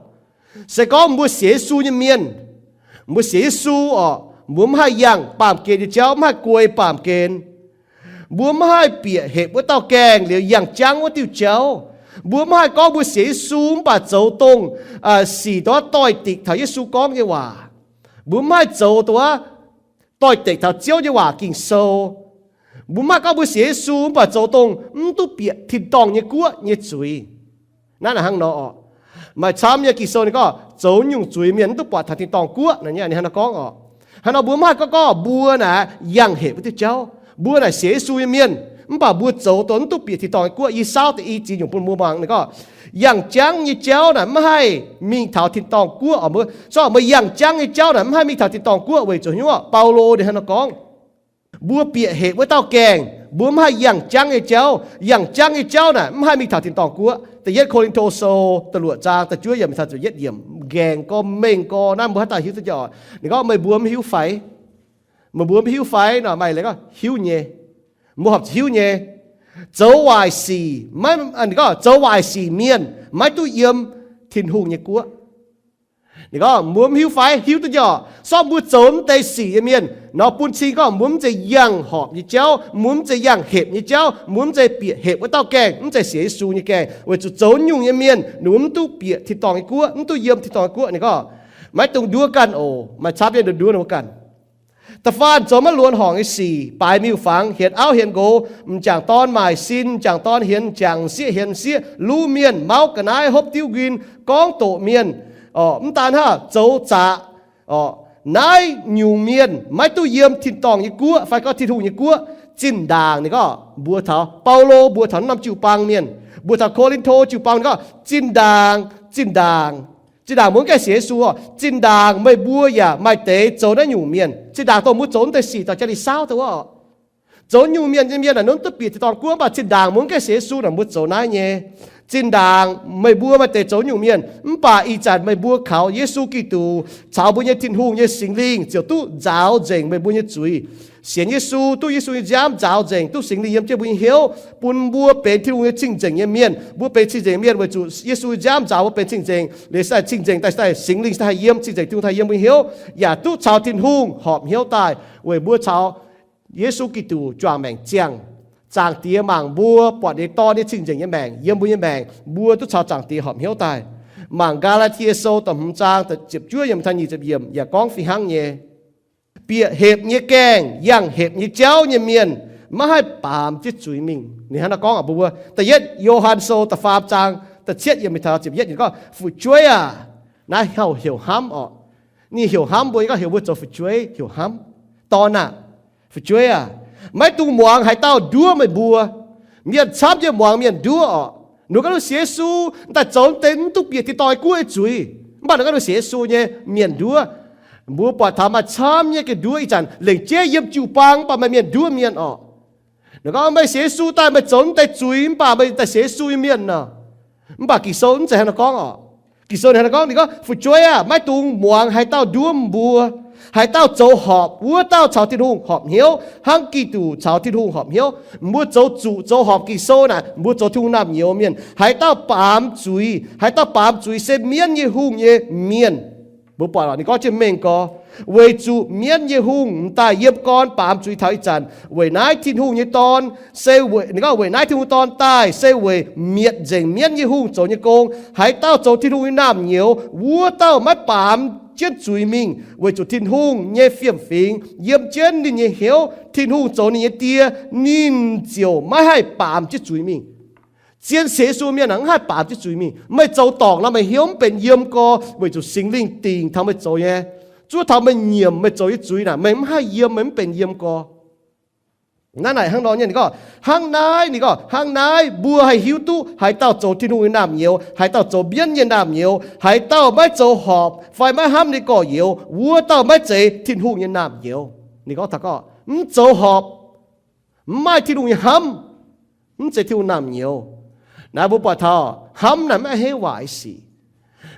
Se gorngv mbuo sienx Yesu nyei mienh, mbuo sienx Yesu oc, mbuo mv haih yangh baamh gen nyei jauv, mv haih guei baamh gen. Mbuo mv haih bieqc hepc wuov dauh gaengh liuz yangh jangv wuov diuh jauv. Mbuo mv haih gorngv mbuo sienx Yesu mv baac zoux dongh sic dongh wuov doix-dekc taux Yesu gorngv nyei waac. Mbuo mv haih zoux dongh wuov doix-dekc taux Ziouv nyei waac Ging-Sou. Mbuo mv haih gorngv mbuo sienx Yesu mv baac zoux dongh mv duqv bieqc tin-dorngh nyei guoqv nyei zuiz. Naaiv naaic hnangv nor oc. Maaih camv nyei Ging-Sou ninh gorngv zoux nyungc zuiz mienh mv duqv buatc taux tin-dorngh guoqv naaic nyei, ninh hnangv nor gorngv oc. Hnangv nor mbuo mv haih gorngv gorngv mbuo naaic yangh hepc wuov diuh jauv. Mbuo naaic sienx Yesu nyei mienh, mv baac mbuo zoux dongh mv duqv bieqc tin-dorngh nyei guoqv. Yie saauv deix i ziex nyungc bun mbuo muangx. Ninh gorngv yangh jangv nyei jauv naaic mv haih mingh taux tin-dorngh guoqv oc. Mbuo, so mbuo yangh jangv nyei jauv naaic mv haih mingh taux tin-dorngh guoqv weic zuqc hnyouv Baulo ninh hnangv nor gorngv, mbuo bieqc hepc wuov dauh gaengh, mbuo mv haih yangh jangv nyei jauv. Yangh jangv nyei jauv naaic mv haih mingh taux tin-dorngh guoqv. Da'yietv Ko^lin^to Sou da'luoqc zaang da'juov yiemc caux ziepc yietv yiemc, nqaengc gorx mengh gorx naaiv mbuo haaix dauh hiuv duqv jauv? Ninh gorngv, meih mbuo mv hiuv fai? Meih mbuo mv hiuv fai nor? Maaih leiz gorngv hiuv nyei. Mbuo horpc hiuv nyei. Zoux waaic sic, maiv, ninh gorngv zoux waaic sic mienh maiv duqv yiem Tin-Hungh nyei guoqv. Ninh gorngv, mbuo mv hiuv fai? Hiuv duqv jauv. Sortv mbuo zoux mv deix sic nyei mienh nor, bun cing gorngv mbuo mv zeiz yangh horpc nyei jauv, mbuo mv zeiz yangh hepc nyei jauv, mbuo mv zeiz bieqc hepc wuov dauh gaengh, mv zeiz sienx Yesu nyei gaengh, weic zuqc zoux nyungc nyei mienh ninh mbuo mv duqv bieqc tin-dorngh nyei guoqv, mv duqv yiem tin-dorngh nyei guoqv. Ninh gorngv, maiv dungx nduov ganh oc. Maaih camv nyei nduov nduov ninh mbuo ganh. Da'faanh zoux maiv luonx horngc nyei sic, baaix miuc-fangx, hienx auv hienx nqox, m'jangc dorn maaic sin, m'jangc dorn hienx m'jangc, m'sieqv hienx m'sieqv, luv mienh, mauv ga'naaiv, hopv diuv nquin, gorngv doqc mienh, mv daan hnangv, zoux zaqc, naaiv nyungc mienh maiv duqv yiem tin-dorngh nyei guoqv fai gorngv Tin-Hungh nyei guoqv. Zinh ndaangc ninh gorngv mbuox taux, Baulo mbuox taux naaiv norm jiu-baang mienh, mbuox taux Ko^lin^to jiu-baang ninh gorngv, zinh ndaangc, zinh ndaangc, zinh ndaangc mbuo mv gaengh sienx Yesu oc, zinh ndaangc meih mbuo yaac maaih deix zoux naaiv nyungc mienh. Zinh ndaangc dongh mbuo zoux naaiv deix sic dauh jaa-ni saauv deix wuov oc. Zoux nyungc mienh nyei mienh naaic, ninh duqv bieqc tin-dorngh guoqv, mv baac zinh ndaangc mbuo mv gaengh sienx Yesu naaic, mbuo zoux naaiv nyei. Zinh ndaangc meih mbuo maaih deix zoux nyungc mienh, mv baac ih zanc meih mbuo kaux Yesu Giduc caux mbuo nyei Tin-Hungh nyei Singx Lingh ziouc duqv nzaaux nzengc meih mbuo nyei zuiz. Sienx Yesu, duqv Yesu nyei nziaamv nzaaux nzengc, duqv Singx Lingh yiem jienv mbuo nyei hnyouv, bun mbuo benx Tin-Hungh nyei cing-nzengc nyei mienh. Mbuo benx cing-nzengc mienh weic zuqc Yesu nyei nziaamv nzaaux mbuo benx cing-nzengc. Liuz se daaih cing-nzengc daaih, se daaih Singx Lingh se daaih haih yiem, cing-nzengc Tin-Hungh haih yiem mbuo nyei hnyouv, yaac duqv caux Tin-Hungh horpc hnyouv daaih, weic mbuo caux Yesu Giduc juangc maengc ziangh. Zaangc Diex mangc mbuo buatc ninh Dorn nyei cing-nzengc nyei maengc yiem mbuo nyei maengc, mbuo duqv caux Zaangc Diex horpc hnyouv daaih. Mangc Gaa^laa^tie Sou da'hmz zaang da'ziepc juov yiemc taux nyic ziepc yiemc yaac gorngv fih hnangv nyei. Bieqc hepc nyei gaengh, yangh hepc nyei jauv nyei mienh maiv haih baamz jienv zuiz mingh. Ninh hnangv naaiv gorngv mbuox mbuo. Da'yietv Yo^han Sou da'faam zaang da'cietv yiemc taux ziepc yietv ninh gorngv, Fu'jueiv aac, naaiv heuc heuc hnamv orqc. Ninh heuc hnamv mbuo, ninh gorngv heuc mbuo zoux fu'jueiv, heuc hnamv. Dorn aah! Fu'jueiv aac, maiv dungx muangx haaix dauh nduov meih mbuo. Mienh camv nyei muangx mienh nduov orqc. Ninh gorngv ninh sienx Yesu, daaih zoux deix mv duqv bieqc tin-dorngh guoqv nyei zuiz, mv baac ninh gorngv ninh sienx Yesu nyei mienh nduov. Mbuo buatc taux maaih camv nyei ga'nduov ih zanc lengc jeiv yiem jiu-baang mv baac maaih mienh nduov mienh orqc. Ninh gorngv meih sienx Yesu daaih meih zoux mv deix zuiz mv baac meih daaih sienx Yesu nyei mienh nor. Mv baac Ging-Sou mv zeiz hnangv naaiv gorngv orqc. Ging-Sou ninh hnangv naaiv gorngv, ninh gorngv, Fu'jueiv aac, maiv dungx muangx haaix dauh nduov mbuo. Haaix dauh zoux horpc, wuov dauh caux Tin-Hungh horpc hnyouv, hnangv Giduc caux Tin-Hungh horpc hnyouv. Mbuo zoux zuqc zoux horpc Ging-Sou naaic, mbuo zoux Tin-Hungh naamh nyouz mienh. Haaix dauh baamz zuiz, haaix dauh baamz zuiz se mienv nyei hungh nyei mienh. Mbuo buatc ninh gorngv jienv mengh gorx, weic zuqc mienv nyei hungh m'daaih yiem gorn baamz zuiz taux ih zanc. Weic naaiv Tin-Hungh nyei Dorn se, ninh gorngv weic naaiv Tin-Hungh Dorn daaih se weic mietc nzengc mienv nyei hungh zoux nyei gong. Haaix dauh zoux Tin-Hungh nyei naamh nyouz, wuov dauh maiv baamz jienv zuiz mingh, weic zuqc Tin-Hungh nyei fiem-fingx yiem jienv ninh nyei hnyouv. Tin-Hungh zoux ninh nyei Die, ninh ziouc maiv haih baamz jienv zuiz mingh. Zien sienx Yesu mienh aah, mv haih baamz jienv zuiz mingh. Meih zoux dorngc nor, meih hnyouv mv benx yiem gorx weic zuqc Singx Lingh dingc taux meih zoux nyei. Zuov taux meih nyiemc meih zoux nyei zuiz naaic, meih mv haih yiem, meih mv benx yiem gorx. Naaiv naaic hnangv nor nyei ninh gorngv, hnangv naaiv ninh gorngv, hnangv naaiv mbuo haih hiuv duqv haaix dauh zoux Tin-Hungh nyei naamh nyouz, haaix dauh zoux mienv nyei naamh nyouz. Haaix dauh maiv zoux horpc fai maiv hnamv ninh gorx-youz, wuov dauh maiv zeiz Tin-Hungh nyei naamh nyouz. Ninh gorngv taux gorngv mv zoux horpc, mv maaih Tin-Hungh nyei hnamv, mv zeiz Tin-Hungh naamh nyouz. Naaiv mbuo buatc taux hnamv naaic maiv heiv waaic sic.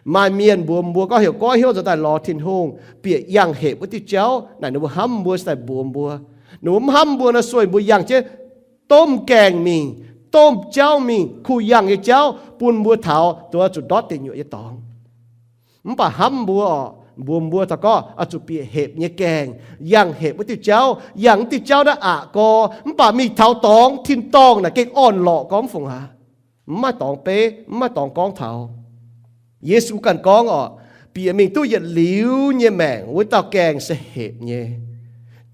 Maaih mienh mbuox mbuo gorngv heuc goiv hnyouv nzuonx daaih lorz Tin-Hungh, bieqc yangh hepc wuov diuh jauv. Naaic ninh mbuo hnamv mbuo se daaih mbuox mbuo. Ninh mbuo mv hnamv mbuo nor, sueih mbuo yangh jienv domh gaengh mingh, domh jauv mingh, kuh yangh nyei jauv, bun mbuo taux duqv zuqc ndortv deic nyuoqc nyei dorngx. Mv baac hnamv mbuo orqc, mbuox mbuo taux gorngv oix zuqc bieqc hepc nyei gaengh, yangh hepc wuov diuh jauv, yangh wuov diuh jauv naaiv aqc gorx. Mv baac mingh taux dorngx tin-dorngh naaic gengh orn-lorqc gorngv mv fungc aqv. Mv maaih dorngx beiv, mv maaih dorngx gorngv taux. Yesu ganh gorngv orqc, bieqc mingh duqv yietc liuz nyei maengc, wuov dauh gaengh se hepc nyei.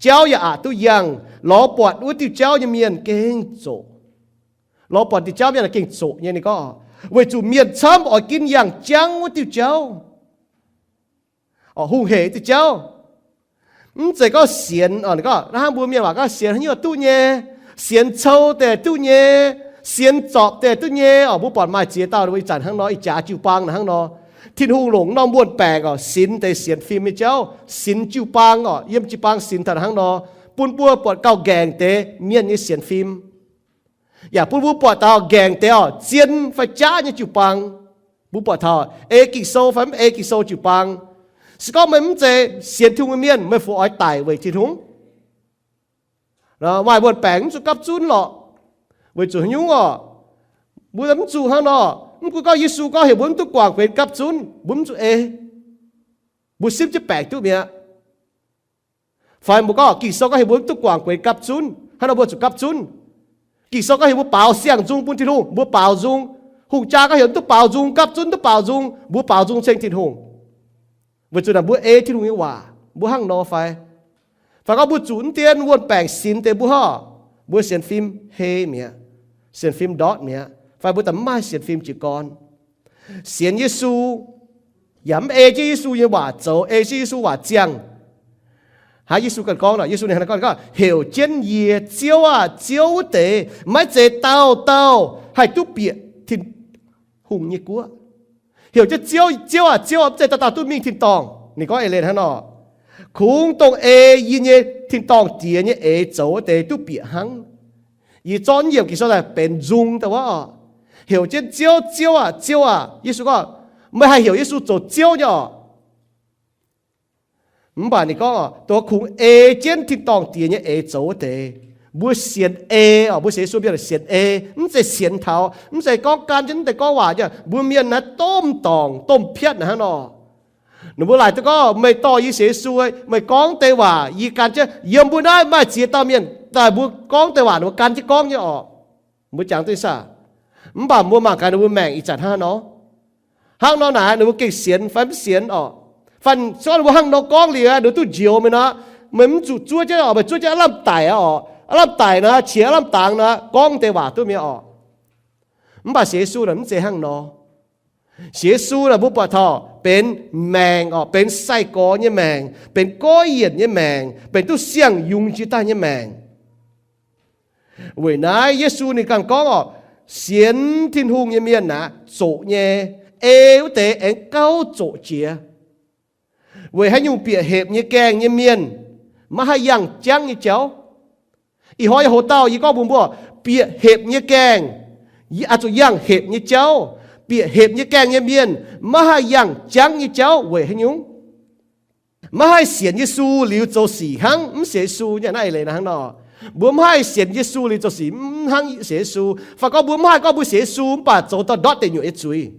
Jauv yaac aqc duqv yangh, lorz buatc wuov diuh jauv nyei mienh gengh zoqc. Lorz buatc diuh jauv mienh gengh zoqc nyei. Ninh gorngv, weic zuqc mienh camv oix ginv yangh jangv wuov diuh jauv, hungh hec diuh jauv. Mv zeiz gorngv sienx, ninh gorngv hnangv mbuo mienh waac gorngv sienx haaix nyungc duqv nyei, sienx cou deix duqv nyei, sienx zorpc deix duqv nyei orqc. Mbuo buatc maaih ziex dauh ih zanc hnangv nor, ih jaax jiu-baang naaic hnangv nor. Tin-Hungh longc norm wuon-baengc orqc, sinx deix sienx fim nyei jauv, sinx jiu-baang orqc, yiem jiu-baang sinx taux hnangv nor, bun mbuo buatc gauh nqaengc deix mienh nyei sienx fim. Yaac bun mbuo buatc taux nqaengc deix orqc, zien fai jaav nyei jiu-baang. Mbuo buatc taux ei Ging-Sou fai mv ei Ging-Sou jiu-baang. Se gorngv meih mv zeiz sienx Tin-Hungh nyei mienh, meih fu oix daic weic Tin-Hungh? Maaih wuon-baengc mv zuqc gapv zunv lorqc. Weic zuqc haaix nyungc orqc? Mbuo mv zuqc hnangv nor. Mv gunv gorngv Yesu gorngv heuc mbuo mv duqv guangc benx gapv zunv, mbuo mv zuqc ei. Mbuo simv jienv baengc duqv mi'aqv. Fai mbuo gorngv Ging-Sou gorngv heuc mbuo mv duqv guangc benx gapv zunv, hnangv nor mbuo zuqc gapv zunv. Ging-Sou gorngv heuc mbuo baaux siang-nzung bun Tin-Hungh, mbuo baaux nzung. Hungh jaa gorngv heuc mv duqv baaux nzung, gapv zunv duqv baaux nzung, mbuo baaux nzung ceng Tin-Hungh. Weic zuqc naaic mbuo ei Tin-Hungh nyei waac, mbuo hnangv nor fai? Fai gorngv mbuo zuqc mv dien wuon-baengc sinx deix mbuo hov, mbuo sienx fim hei mi'aqv, sienx fim ndortv mi'aqv, fai mbuo daaih mv maaih sienx fim jiez gorn. Sienx Yesu yaac mv ei jienv Yesu nyei waac zoux, ei jienv Yesu waac ziangh. Haaix Yesu ganh gorngv nor, Yesu ninh hnangv gorngv, heuc jienv yie, Ziouv aah, Ziouv, wuov deix maiv zeiz dauh dauh haih duqv bieqc Tin-Hungh nyei guoqv. Heuc jienv Ziouv, Ziouv aah, Ziouv aah, mv zeiz dauh dauh duqv mingh tin-dorngh. Ninh gorngv eix leiz hnangv nor. Kungx dongh ei yie nyei tin-dorngh Diex nyei eix zoux wuov deix duqv bieqc hnangv. Yie zorqv yiemc Ging-Sou daaih benx nzung daaih wuov oc. Heuc jienv, Ziouv, Ziouv aah! Ziouv aah! Yesu gorngv, meih haih heuc Yesu zoux Ziouv nyei oc. Mv baac ninh gorngv oc, dongh kungx ei jienv tin-dorngh Diex nyei eix zoux wuov deix, mbuo sienx ei oc. Mbuo sienx Yesu mienh sienx ei, mv zeiz sienx taux, mv zeiz gorngv gan jienv mv deix gorngv waac nyei. Mbuo mienh naaiv domh dorngc domh piatv naaic hnangv nor. Ninh mbuo laaic duqv gorngv, meih dorh yie sienx Yesu, meih gorngv deix waac yie gan jienv. Yiem mbuo naaiv maaih ziex dauh mienh daaih, mbuo gorngv deix waac ninh mbuo gan jienv gorngv nyei oc. Mbuo jangx duqv saah? Mv baac mbuo mangc gaax ninh mbuo maengc ih zanc hnangv nor. Hnangv nor naaic ninh mbuo gengh sienx fai mv sienx oc. Fai se gorngv ninh mbuo hnangv nor gorngv liuz, ninh mbuo duqv njoux meih nor, meih mv zuqc zuov jienv oc, meih zuov jienv aav lamh daic oc. Aav lamh daic nor, qiex aav lamh dangx nor, gorngv deix waac duqv mi'aqv oc. Mv baac sienx Yesu naaic mv zeiz hnangv nor. Sienx Yesu naaic mbuo buatc taux benx maengc oc, benx sai-gorx nyei maengc, benx goiv yienc nyei maengc, benx duqv siang-yungz jiex daaih nyei maengc. Weic naaiv Yesu ninh ganh gorngv oc, sienx Tin-Hungh nyei mienh aeqv, zoqc nyei, ei wuov deix aengx gauh zoqc jiex. Weic haaix nyungc bieqc hepc nyei gaengh nyei mienh maiv haih yangh jangv nyei jauv. Ih hnoi yie hoc dauh yie gorngv mbuox mbuo, bieqc hepc nyei gaengh, yie oix zuqc yangh hepc nyei jauv. Bieqc hepc nyei gaengh nyei mienh maiv haih yangh jangv nyei jauv weic haaix nyungc? Maiv haih sienx Yesu liuz zoux sic hnangv mv sienx Yesu nyei. Naaiv eix leiz hnangv nor, mbuo mv haih sienx Yesu liuz zoux sic mv hnangv sienx Yesu. Fai gorngv mbuo mv haih gorngv mbuo sienx Yesu mv baac zoux dauh ndortv deic nyuoqc nyei zuiz.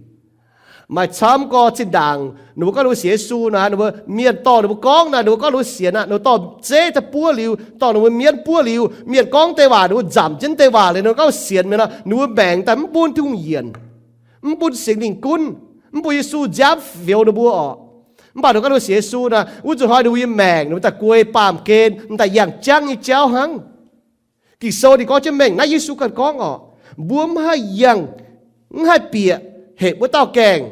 Maaih camv gorx zinh ndaangc ninh mbuo gorngv ninh mbuo sienx Yesu naaic, ninh mbuo mienh dorh ninh mbuo gorngv naaic, ninh mbuo gorngv ninh mbuo sienx aqv, ninh mbuo dorh zeiv daaih buov liuz, dorh ninh mbuo mienv buov liuz, mienh gorngv deix waac ninh mbuo nzamc jienv deix waac liuz, ninh mbuo gorngv sienx mienh nor, ninh mbuo maengc daaih mv bun Tin-Hungh yienc, mv bun Singx Lingh gunv, mv bun Yesu nziaamv fioux ninh mbuo orqc. Mv baac ninh mbuo gorngv ninh mbuo sienx Yesu naaic, wuov zuqc hnoi ninh mbuo nyei maengc ninh mbuo daaih guei baamh gen, daaih yangh jangv nyei jauv hnangv. Ging-Sou ninh gorngv jienv mengh naaiv, Yesu ganh gorngv orqc, mbuo mv haih yangh, mv haih bieqc hepc wuov dauh gaengh,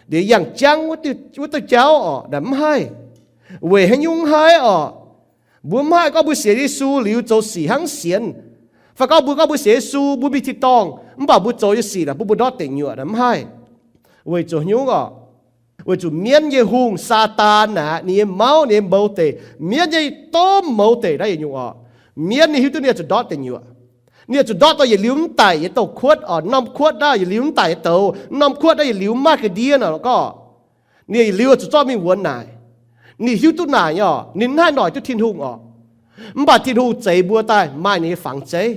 liuz yangh jangv wuov diuh jauv orqc, naaic mv haih. Weic haaix nyungc mv haih orqc? Mbuo mv haih gorngv mbuo sienx Yesu liuz zoux sic hnangv sienx. Fai gorngv mbuo gorngv mbuo sienx Yesu, mbuo mingh tin-dorngh, mv baac mbuo zoux nyei sic naaic bun mbuo ndortv deic nyuoqc, naaic mv haih. Weic zuqc haaix nyungc orqc? Weic zuqc mienv nyei hungh, Saadaan naaic, ninh nyei mauv, ninh nyei mouz deic, mienv nyei domh mouz deic naaiv yietc nyungc orqc. Mienv ninh hiuv duqv ninh zuqc ndortv deic nyuoqc. Ninh zuqc ndortv dorh yietc liuz mv daic nyei douz-kuotv orqc. Norm kuotv naaiv yietc liuz mv daic nyei douz. Norm kuotv naaiv yietc liuz mv maaih ga'ndiev nor gorngv, ninh yietc liuz zuqc zorqv mingh wuonx naaic. Ninh hiuv duqv naaic nyei orqc, ninh mv haih noic duqv Tin-Hungh orqc. Mv baac Tin-Hungh zeix mbuo daaih maaih ninh nyei fangx zeiv.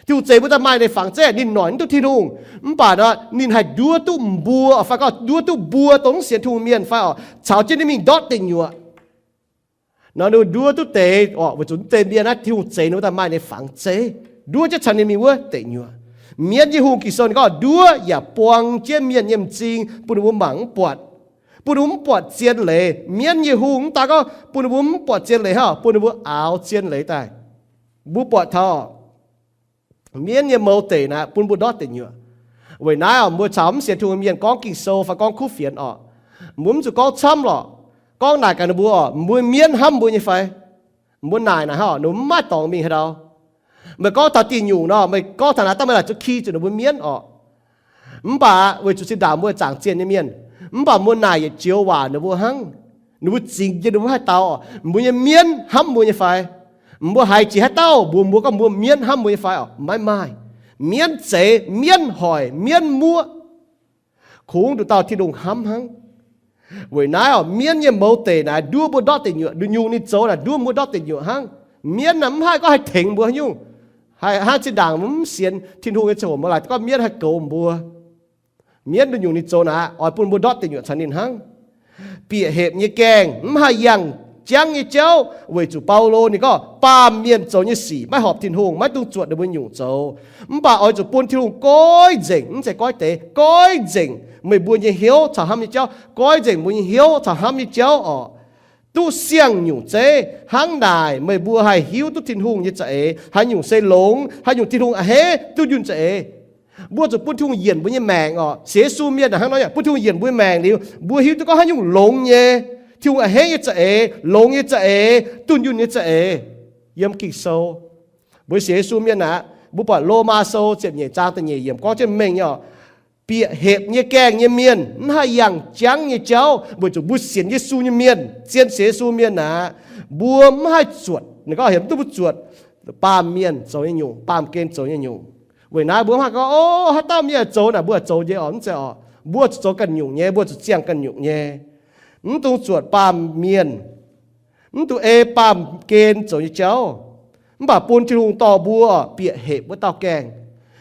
Tin-Hungh zeix mbuo daaih maaih ninh nyei fangx zeiv, ninh noic mv duqv Tin-Hungh. Mv baac nor ninh haih nduov duqv mbuo, fai gorngv nduov duqv mbuo dongh mv sienx Tin-Hungh mienh fai orqc, caux jienv ninh mingh ndortv deic nyuoqc. Nor ninh nduov duqv deix orqc, weic zuqc mv deix mienh naaiv Tin-Hungh zeix ninh mbuo daaih maaih ninh nyei fangx zeiv, nduov jienv caux ninh mingh wuov deic nyuoqc. Mienv nyei hungh, Ging-Sou ninh gorngv, nduov yaac buang jienv mienh nyei m'zing, bun ninh mbuo mangc mv buatc, bun ninh mbuo mv buatc zien leiz. Mienv nyei hungh mv daan gorngv bun ninh mbuo mv buatc zien leiz hnangv, bun ninh mbuo aaux zien leiz daaih. Mbuo buatc taux mienv nyei mouz deic naaic bun mbuo ndortv deic nyuoqc. Weic naaiv orqc, mbuo caux mv sienx Tin-Hungh mienh gorngv Ging-Sou fai gorngv kuv fienx orqc, mbuo mv zuqc gorngv camv lorqc. Gorngv naaic gaax ninh mbuo orqc, mbuo mienv hnamv mbuo nyei fai? Mbuo naaic naaic hnangv orqc, ninh mbuo mv maaih dorngx mingh haaix ndau. Meih gorngv taux diuh nyungc nor, meih gorngv taux naaic daaih, meih laaic zuqc ki zuqc ninh mbuo mienv orqc. Mv baac weic zuqc zinh ndaangc mbuo zaangc zienh nyei mienh, mv baac mbuo naaic yietc joux waac ninh mbuo hnangv. Ninh mbuo zingx jienv ninh mbuo mv haih dau orqc, mbuo nyei mienv hnamv mbuo nyei fai? Mbuo haiz jiex haaix dauh mbuox mbuo gorngv mbuo mienv hnamv mbuo nyei fai orqc? Maiv maaih. Mienv zeix, mienv hoic, mienv muoqv. Kungx nduqc dauh Tin-Hungh hnamv hnangv. Weic naaiv orqc, mienv nyei mouz deic naaic nduov mbuo ndortv deic nyuoqc. Nduqc nyungc ninh zoux naaic nduov mbuo ndortv deic nyuoqc hnangv. Mienv naaic mv haih gorngv haih tengx mbuo haaix nyungc. Haih hnangv zinh ndaangc mv sienx Tin-Hungh nyei ziangh hoc, mbuo laaic gorngv mienv haih goux mbuo. Mienv nduqc nyungc ninh zoux naaic oix bun mbuo ndortv deic nyuoqc caux ninh hnangv. Bieqc hepc nyei gaengh, mv haih yangh jangv nyei jauv, weic zuqc Baulo ninh gorngv baamh mienh zoux nyei sic maiv horpc Tin-Hungh, maiv dungx zuotc ninh mbuo nyungc zoux. Mv baac oix zuqc bun Tin-Hungh goiv nzengc, mv zeiz goiv deix, goiv nzengc meih mbuo nyei hnyouv caux hnamv nyei jauv, goiv nzengc mbuo nyei hnyouv caux hnamv nyei jauv orqc. Duqv siang-nyungc zeiv hnangv naaic, meih mbuo haih hiuv duqv Tin-Hungh nyei za'eix haaix nyungc se longx, haaix nyungc Tin-Hungh a'hneiv duqv nyunh za'eix. Mbuo zuqc bun Tin-Hungh yienc mbuo nyei maengc orqc. Sienx Yesu mienh hnangv nor, bun Tin-Hungh yienc mbuo nyei maengc liuz, mbuo hiuv duqv gorngv haaix nyungc longx nyei, Tin-Hungh a'hneiv nyei za'eix, longx nyei za'eix, dunh yunh nyei za'eix yiem Ging-Sou. Mbuo sienx Yesu mienh aqv, mbuo buatc Lomaa Sou ziepc nyeic zaang da'nyeic yiemc gorngv jienv mengh nyei orqc. bieqc hepc nyei gaengh nyei mienh, mv haih yangh jangv nyei jauv, weic zuqc mbuo sienx Yesu nyei mienh, zien sienx Yesu mienh aqv, mbuo mv haih zuotc, ninh gorngv heuc mv duqv mbuo zuotc baamh mienh zoux nyei nyungc, baamh gen zoux nyei nyungc. Weic naaiv mbuo mv haih gorngv, o, haaix dauh mienh zoux naaic mbuo zoux nyei oc, mv zeiz oc. Mbuo zuqc zoux ganh nyungc nyei, mbuo zuqc ziangh ganh nyungc nyei. Mv dungx zuotc baamh mienh, mv dungx ei baamh gen zoux nyei jauv, mv baac bun Tin-Hungh dorh mbuo bieqc hepc wuov dauh gaengh,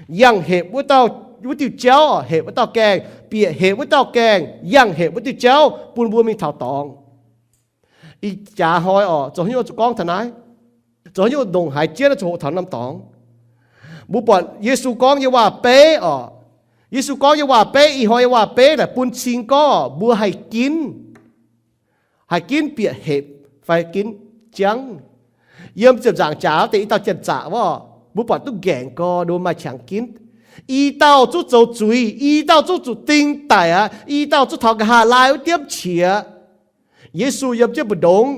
yangh hepc wuov dauh, wuov diuh jauv, hepc wuov dauh gaengh, bieqc hepc wuov dauh gaengh, yangh hepc wuov diuh jauv bun mbuo mingh taux dorngx. Ih jaax hnoi oc, zoux haaix nyungc zuqc gorngv taux naaiv? Zoux haaix nyungc ndongc haaix jienv zuqc hoqc taux norm dorngx? Mbuo buatc Yesu gorngv nyei waac-beiv oc. Yesu gorngv nyei waac-beiv, ih hnoi nyei waac-beiv naaic bun cing gorngv mbuo haih ginv, haih ginv bieqc hepc fai ginv jangv. Yiem ziepc nzaangc jaax deix i dauh janx-zaqc wuov, mbuo buatc duqv nqaengc gorx, ninh mbuo maaih qangx ginv. I dauh zuqc zoux zuiz, i dauh zuqc zuqc ding daic aqv, i dauh zuqc taux nqa'haav laai wuov diemv qiex. Yesu yiem jienv mbu'ndongx.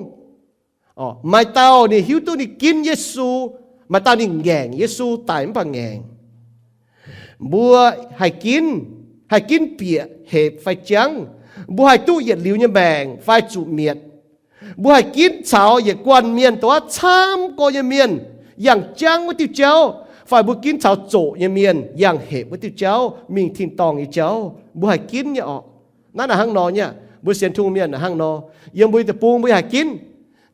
Maaih dauh ninh hiuv duqv ninh ginv Yesu, maaih dauh ninh ngaengc Yesu daic mv baac ngaengc. Mbuo haih ginv, haih ginv bieqc hepc fai jangv. Mbuo haih duqv yietc liuz nyei maengc fai zuqc mietc. Mbuo haih ginv caux yietc guanh mienh dongh wuov camv gorx nyei mienh yangh jangv wuov diuh jauv, fai mbuo ginv caux zoqc nyei mienh yangh hepc wuov diuh jauv mingh tin-dorngh nyei jauv. Mbuo haih ginv nyei oc. Naaiv naaic hnangv nor nyei, mbuo sienx Tin-Hungh mienh naaic hnangv nor. Yiem mbuo nyei deic-bung mbuo haih ginv.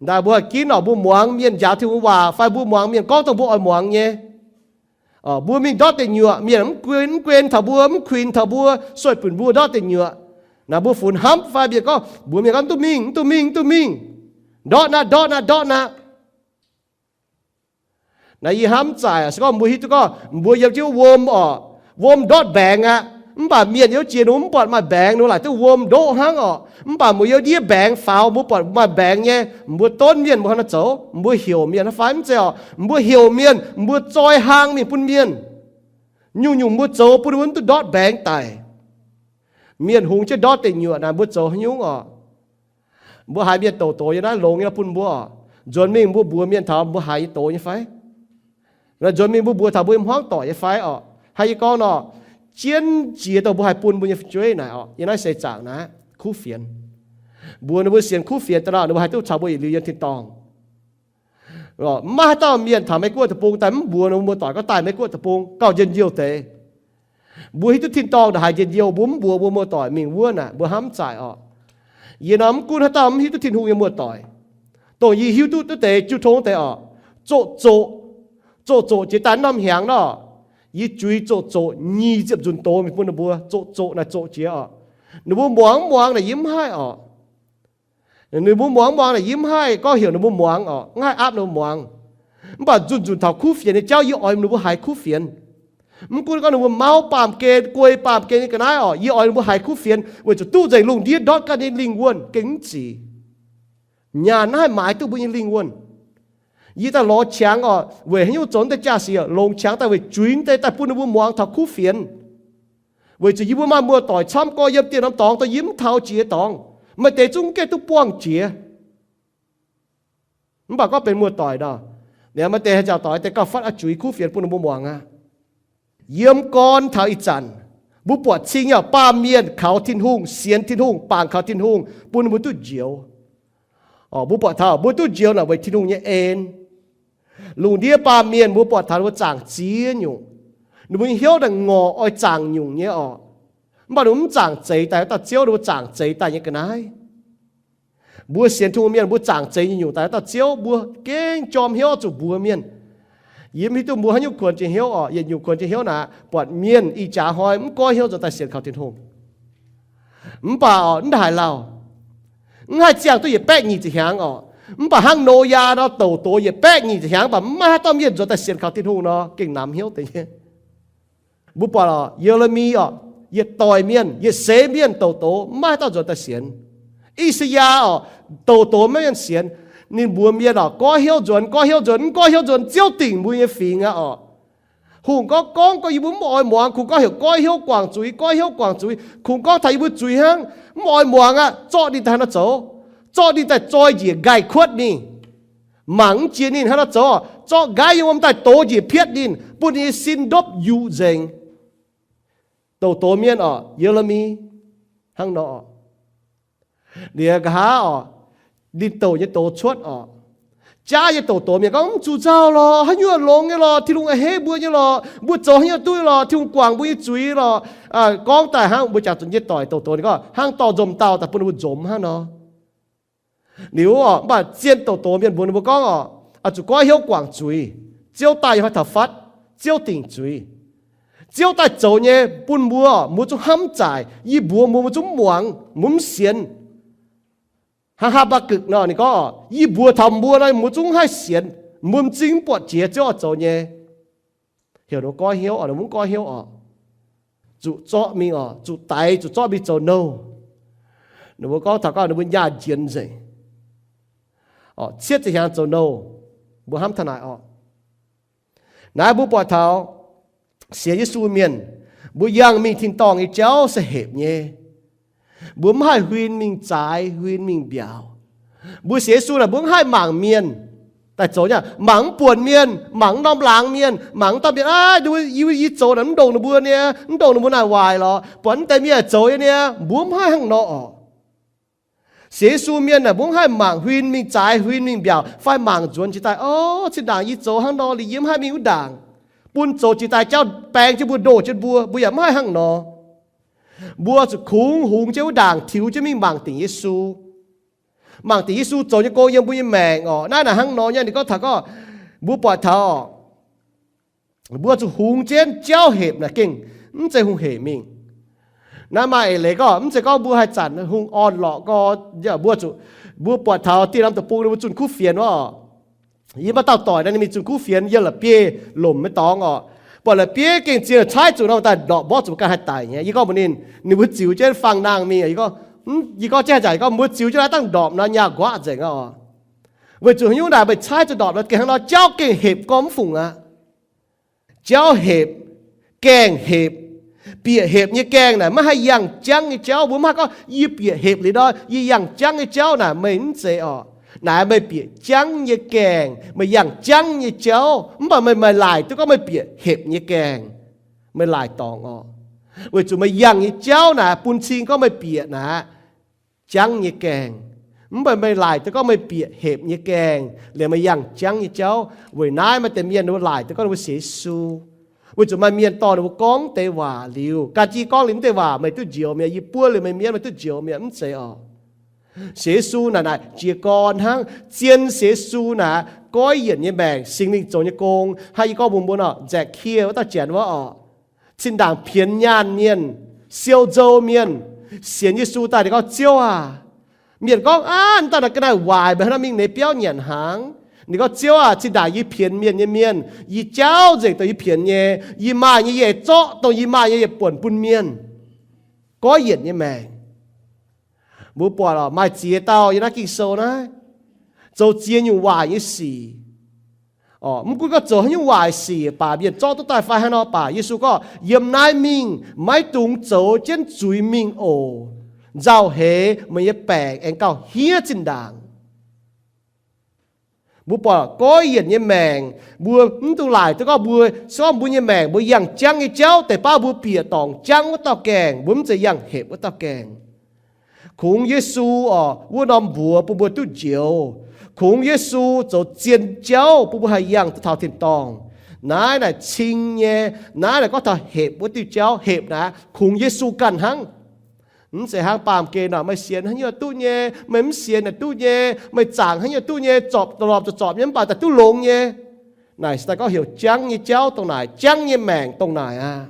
Ndaih mbuo haih ginv oc, mbuo muangx mienh njaaux Tin-Hungh waac, fai mbuo muangx mienh gorngv dongh mbuo oix muangx nyei. Mbuo mingh ndortv deic nyuoqc, mienh mv guen, mv guen taux mbuo, mv kuinx taux mbuo, sueih bunc mbuo ndortv deic nyuoqc. Naaic mbuo funx hnamv fai mienh gorngv, mbuox mienh gorngv, mv duqv mingh, mv duqv mingh, mv duqv mingh. Ndortv naaiv, ndortv naaiv, ndortv naaiv. Naaiv yie hnamv zaaic, se gorngv mbuo hiuv duqv gorngv mbuo yiem jienv wuom oc, wuom ndortv mbaengx aqv. Mv baac mienh yiem jiex ninh mbuo mv buatc maaih mbaengx, ninh mbuo laaic duqv wuom ndoqv hnangv oc. Mv baac mbuo yiem ndiev mbaengx faaux, mbuo buatc maaih mbaengx nyei, mbuo donv mienh, mbuo hnangv naaiv zoux, mbuo heuc mienh naaiv fai mv zeiz oc, mbuo heuc mienh, mbuo zoi hlang mingh bun mienh. Nyungc-nyungc mbuo zoux bun ninh mbuo mv duqv ndortv mbaengx daic. Mienh hungx jienv ndortv deic nyuoqc naaic, mbuo zoux haaix nyungc oc? Mbuo haiz mienh douc doz yiem naaiv longx nyei bun mbuo oc. Nzuonx mingh mbuo mbuox mienh taux mbuo haiz nyei doz nyei fai? Nzuonx mingh mbuo mbuox taux mbuo nyei hmuangv doic nyei fai oc? Haaix yie gorngv nor, jienv jiex dongh mbuo haih bun mbuo nyei fu'jueiv naaic oc, yiem naaiv seix zaangc naaiv kuv fienx. Mbuox ninh mbuo sienx kuv fienx daaih nor, ninh mbuo haih duqv caux mbuo yietc liuz yiem tin-dorngh. Mv maaih haaix dauh mienh taux Meiv Guoqv deic-bung daaih mv mbuox ninh mbuo muoz-doic gorngv daaih Meiv Guoqv deic-bung gauh njien-youh deix. Mbuo hiuv duqv tin-dorngh ndongc haaix njien-youh, mbuo mv mbuox mbuo muoz-doic mingh wuov naaic, mbuo hnamv zaaic oc. Yie nor mv gunv haaix dauh mv hiuv duqv Tin-Hungh nyei muoz-doic, dongh yie hiuv duqv duqv deix jiu tong deix oc, zoqc zoqc, zoqc zoqc jiex daaih norm hnyangx nor, yie juix zoqc zoqc nyic ziepc nzunc doz mingh bun ninh mbuo. Zoqc zoqc naaic zoqc jiex oc. Ninh mbuo muangx mv muangx naaic yie mv haih oc. Ninh mbuo muangx mv muangx naaic yie mv haih gorngv heuc ninh mbuo muangx oc, mv haih aapv ninh mbuo muangx. Mv baac nzunc nzunc taux kuv fienx nyei jauv yie oix ninh mbuo haiz kuv fienx. Mv gunv gorngv ninh mbuo mauv baamh gen, guei baamh gen nyei ga'naaiv oc, yie oix ninh mbuo haiz kuv fienx weic zuqc duqv nzengc lungh ndiev ndortv ganh nyei lingh wuonh gengh mv zic. Nyaanh naaiv haih maaiz duqv mbuo nyei lingh wuonh. Yie daaih lorz qangx oc, weic haaix nyungc zoux deix jaa-sic, longc qangx daaih weic juix deix daaih bun ninh mbuo muangx taux kuv fienx. Weic zuqc yie mbuo maaih muoz-doic camv gorx yiem dieh norm dorngx dongh yie mv taux jiex dorngx. Maaih deix zungv gaengh duqv buangh jiex. Mv baac gorngv benx muoz-doic nor, maaih deix haih nziaauc doic deix gauh fatv aqv, juix kuv fienx bun ninh mbuo muangx aqv. Yiem gorn taux ih zanc, mbuo buatc cing nyei baamh mienh kaux Tin-Hungh, sienx Tin-Hungh, bangc kaux Tin-Hungh, bun ninh mbuo duqv njoux. Mbuo buatc taux mbuo duqv njoux naaic weic Tin-Hungh nyei en. Lungh ndiev baamh mienh mbuo buatc taux ninh mbuo zaangc ziex nyungc. Ninh mbuo nyei hnyouv naaic ngorc oix zaangc nyungc nyei oc. Mv baac ninh mbuo mv zaangc zeix daaih wuov dauh Ziouv, ninh mbuo zaangc zeix daaih nyei ga'naaiv. Mbuo sienx Tin-Hungh mienh, mbuo zaangc zeix nyei nyungc daaih wuov dauh Ziouv, mbuo gengh jorm hnyouv zuqc mbuox mienh. Yie mv hiuv duqv mbuo haaix nyungc kuonx jiex hnyouv oc. Yietc nyungc kuonx jiex hnyouv naaic, buatc mienh ih jaax hnoi mv goiv hnyouv nzuonx daaih sienx kaux Tin-Hungh. Mv baac oc, mv haiz lauh, mv haih ziangh duqv yietc baeqv nyic ziepc hnyangx oc. Mv baac hnangv Noyaa nor, douc doz yietc baeqv nyic ziepc hnyangx, mv baac mv maaih haaix dauh mienh nzuonx daaih sienx kaux Tin-Hungh nor, gengh namx hnyouv deix nyei. Mbuo buatc oc, Ye^le^mi oc, yietc doic mienh, yietc seix mienh douc doz mv maaih haaix dauh nzuonx daaih sienx. I^saa^yaa oc, douc doz maiv mienh sienx. Ninh mbuox mienh oc, goiv hnyouv nzuonx, goiv hnyouv nzuonx, mv goiv hnyouv nzuonx, Ziouv dingc mbuo nyei fingx aqv oc. Hungh gorngv, gorngv, gorngv yie mbuo mv oix muangx, kungx gorngv heuc goiv hnyouv guangc zuiz, goiv hnyouv guangc zuiz, kungx gorngv taux yie mbuo zuiz hnangv, mv oix muangx aqv, zorqv ninh daaih haaix nor zoux? Zorqv ninh daaih zoi njiec nqaih kuotv mingh. Mangc mv jiex ninh haaix nor zoux, zorqv nqaiv yiem wuom daaih dox njiec pietv ninh, bun ninh nyei sin ndopv yuqc nzengc. Douc doz mienh orqc, Ye^le^mi hnangv nor orqc. Liuz nqa'haav orqc, ninh douc nyei doz cuotv orqc. Jaav nyei douc doz mienh gorngv, mv zuqc nzauh lorqc, haaix nyungc longx nyei lorqc, Tin-Hungh a'hneiv mbuo nyei lorqc, mbuo zoux haaix nyungc duqv lorqc, Tin-Hungh guangc mbuo nyei zuiz lorqc. Gorngv daaih hnangv mbuo jangx zuqc nyei doic douc doz ninh gorngv hnangv dorh nzomc dauh daaih bun ninh mbuo nzomz hnangv nor. Liuz orqc, mv baac zien douc doz mienh mbuox ninh mbuo gorngv orqc, oix zuqc goiv hnyouv guangc zuiz. Ziouv daaih yiem haaix taux fatv, Ziouv dingc zuiz. Ziouv daaih zoux nyei bun mbuo, mbuo zungv hnamv zaaic. Yie mbuox mbuo, mbuo zungv mv muangx, mbuo mv sienx. Hnangv Haa^mbaa^gukc nor ninh gorngv, yie mbuox taux mbuo nor, mbuo zungv mv haih sienx, mbuo m'zing mv buatc jiex Ziouv oix zoux nyei. Heuc ninh mbuo goiv hnyouv orqc, ninh mbuo mv goiv hnyouv orqc. Zuqc zorqv mingh orqc, zuqc daix, zuqc zorqv mingh zoux nouh. Ninh mbuo gorngv taux gau ninh mbuo nyaah njienx nzengc. Cietv ziepc hnyangx zoux nouh, mbuo hnamv taux naaic orqc. Naaiv mbuo buatc taux sienx Yesu mienh, mbuo yangh mingh tin-dorngh nyei jauv se hepc nyei. Mbuo mv haih huin mingh zaaix, huin mingh mbiaauc. Mbuo sienx Yesu naaic mbuo mv haih mangc mienh daaih zoux nyei, mangc mv buonc mienh, mangc mv norm laangz mienh, mangc mv dauh mienh, aav, yie, yie zoux naaic mv ndongc ninh mbuo nie, mv ndongc ninh mbuo naaic waaic lorqc, buatc mv deix mienh zoux nyei nie, mbuo mv haih hnangv nor orqc. Sienx Yesu mienh naaic mbuo mv haih mangc huin mingh zaaix, huin mingh mbiaauc, fai mangc nzuonx jiex daaih, o, zinh ndaangc yie zoux hnangv nor liuz yie mv haih mingh wuov ndaangc, bun zoux jiex daaih jauv baeng jienv mbuo, ndoh jienv mbuo, mbuo yaac mv haih hnangv nor. Mbuo zuqc kungx hungx jienv wuov ndaangc tiux jienv mingh mangc dingc Yesu. Mangc dingc Yesu zoux nyei gong yiem mbuo nyei maengc orqc. Naaiv naaic hnangv nor nyei, ninh gorngv taux gorngv, mbuo buatc taux orqc, mbuo zuqc hungx jienv jauv hepc naaic gengh mv zeiz hungh hec mingh. Naaiv maaih eix leiz gorngv, mv zeiz gorngv mbuo haih zanc hungh orn-lorqc gorx, mbuo zuqc, mbuo buatc taux dieh norm deic-bung ninh mbuo zunh kuv fienx wuov orqc. Yie maaih dauh doic naaiv ninh mingh zunh kuv fienx yiem la'bieiv lomc nyei dorngx orqc. Buatc la'bieiv gengh ziex caaiv zuqc nor daaih ndorpc mborqv zuqc mbuo ganh haih daic nyei. Yie gorngv mbuox ninh, ninh mbuo ziux jienv fangx-nangh mingh. Yie gorngv, yie gorngv jienv haaix zanc, yie gorngv mbuo ziux jienv naaiv dangh ndorpc nor nyaah nquaqv nzengc orqc. Weic zuqc haaix nyungc naaic meih caaiv zuqc ndorpc nor, gengh hnangv nor jauv gengh hepc gorngv mv fungc aqv. Jauv hepc, gaengh hepc, bieqc hepc nyei gaengh naaic maiv haih yangh jangv nyei jauv. Mbuo mv haih gorngv yie bieqc hepc liuz nor, yie yangh jangv nyei jauv naaic meih mv zeiz orqc. Naaic meih bieqc jangv nyei gaengh, meih yangh jangv nyei jauv. Mv baac meih, meih laaic duqv gorngv meih bieqc hepc nyei gaengh, meih laaic dorngx orqc. Weic zuqc meih yangh nyei jauv naaic bun cing gorngv meih bieqc naaic jangv nyei gaengh. Mv baac meih laaic duqv gorngv meih bieqc hepc nyei gaengh liuz meih yangh jangv nyei jauv. Weic naaiv maaih deix mienh ninh mbuo laaic duqv gorngv ninh mbuo sienx Yesu, weic zuqc maaih mienh dorh ninh mbuo gorngv deix waac liuz, gan jiv gorngv liuz mv deix waac meih duqv njoux mi'aqv, yie buov liuz meih mienv meih duqv njoux mi'aqv, mv zeiz orqc. Sienx Yesu naaic, naaic jiez gorn hnangv. Zien sienx Yesu naaic goiv yienc nyei maengc, Singx Lingh zoux nyei gong. Hnangv yie gorngv mbuox mbuo nor, Nzaeqkie wuov dauh janx wuov orqc, zinh ndaangc pienx nyaanh mienh, siou nzou mienh, sienx Yesu daaih ninh gorngv, Ziouv aac, mienh gorngv aav, dauh naaic ga'naaiv waaic, meih hnangv nor mingh neix biauv nyanc hnaangx. Ninh gorngv, Ziouv aac, zinh ndaangc yie pienx mienh nyei mienh, yie jauv nzengc dongh yie pienx nyei. Yie maaih nyei yie zorqv, dongh yie maaih nyei yie buonc bun mienh. Goiv yienc nyei maengc. Mbuo buatc orqc, maaih ziex dauh yiem naaiv Ging-Sou naaiv zoux ziex nyungc waaic nyei sic. Mv gunv gorngv zoux haaix nyungc waaic sic baac, mienh zorqv duqv daaih fai haaix nor baac, Yesu gorngv, Yiem naaiv mingh maiv dungx zoux jienv zuiz mingh oc. Nzauh heix meih nyei baengc aengx gauh hniev zinh ndaangc. Mbuo buatc goiv yienc nyei maengc, mbuo mv dungx laaic duqv gorngv mbuo, se gorngv mbuo nyei maengc mbuo yangh jangv nyei jauv, deix baav mbuo bieqc dorngc jangv wuov dauh gaengh, mbuo mv zeiz yangh hepc wuov dauh gaengh. Kungx Yesu orqc, wuov norm mbuox bun mbuo duqv njoux. Kungx Yesu zoux zien jauv bun mbuo haih yangh duqv taux tin-dorngh. Naaiv naaic cing nyei. Naaiv naaic gorngv taux hepc wuov diuh jauv. Hepc naaic kungx Yesu ganh hnangv. Mv zeiz hnangv baamh gen nor, meih sienx haaix nyungc duqv nyei, meih mv sienx naaic duqv nyei, meih zaangc haaix nyungc duqv nyei, zorpc lorpc zorpc zorpc nyei mv baac daaih duqv longx nyei. Naaic se daaih gorngv heuc jangv nyei jauv dongh naaic, jangv nyei maengc dongh naaic aqv.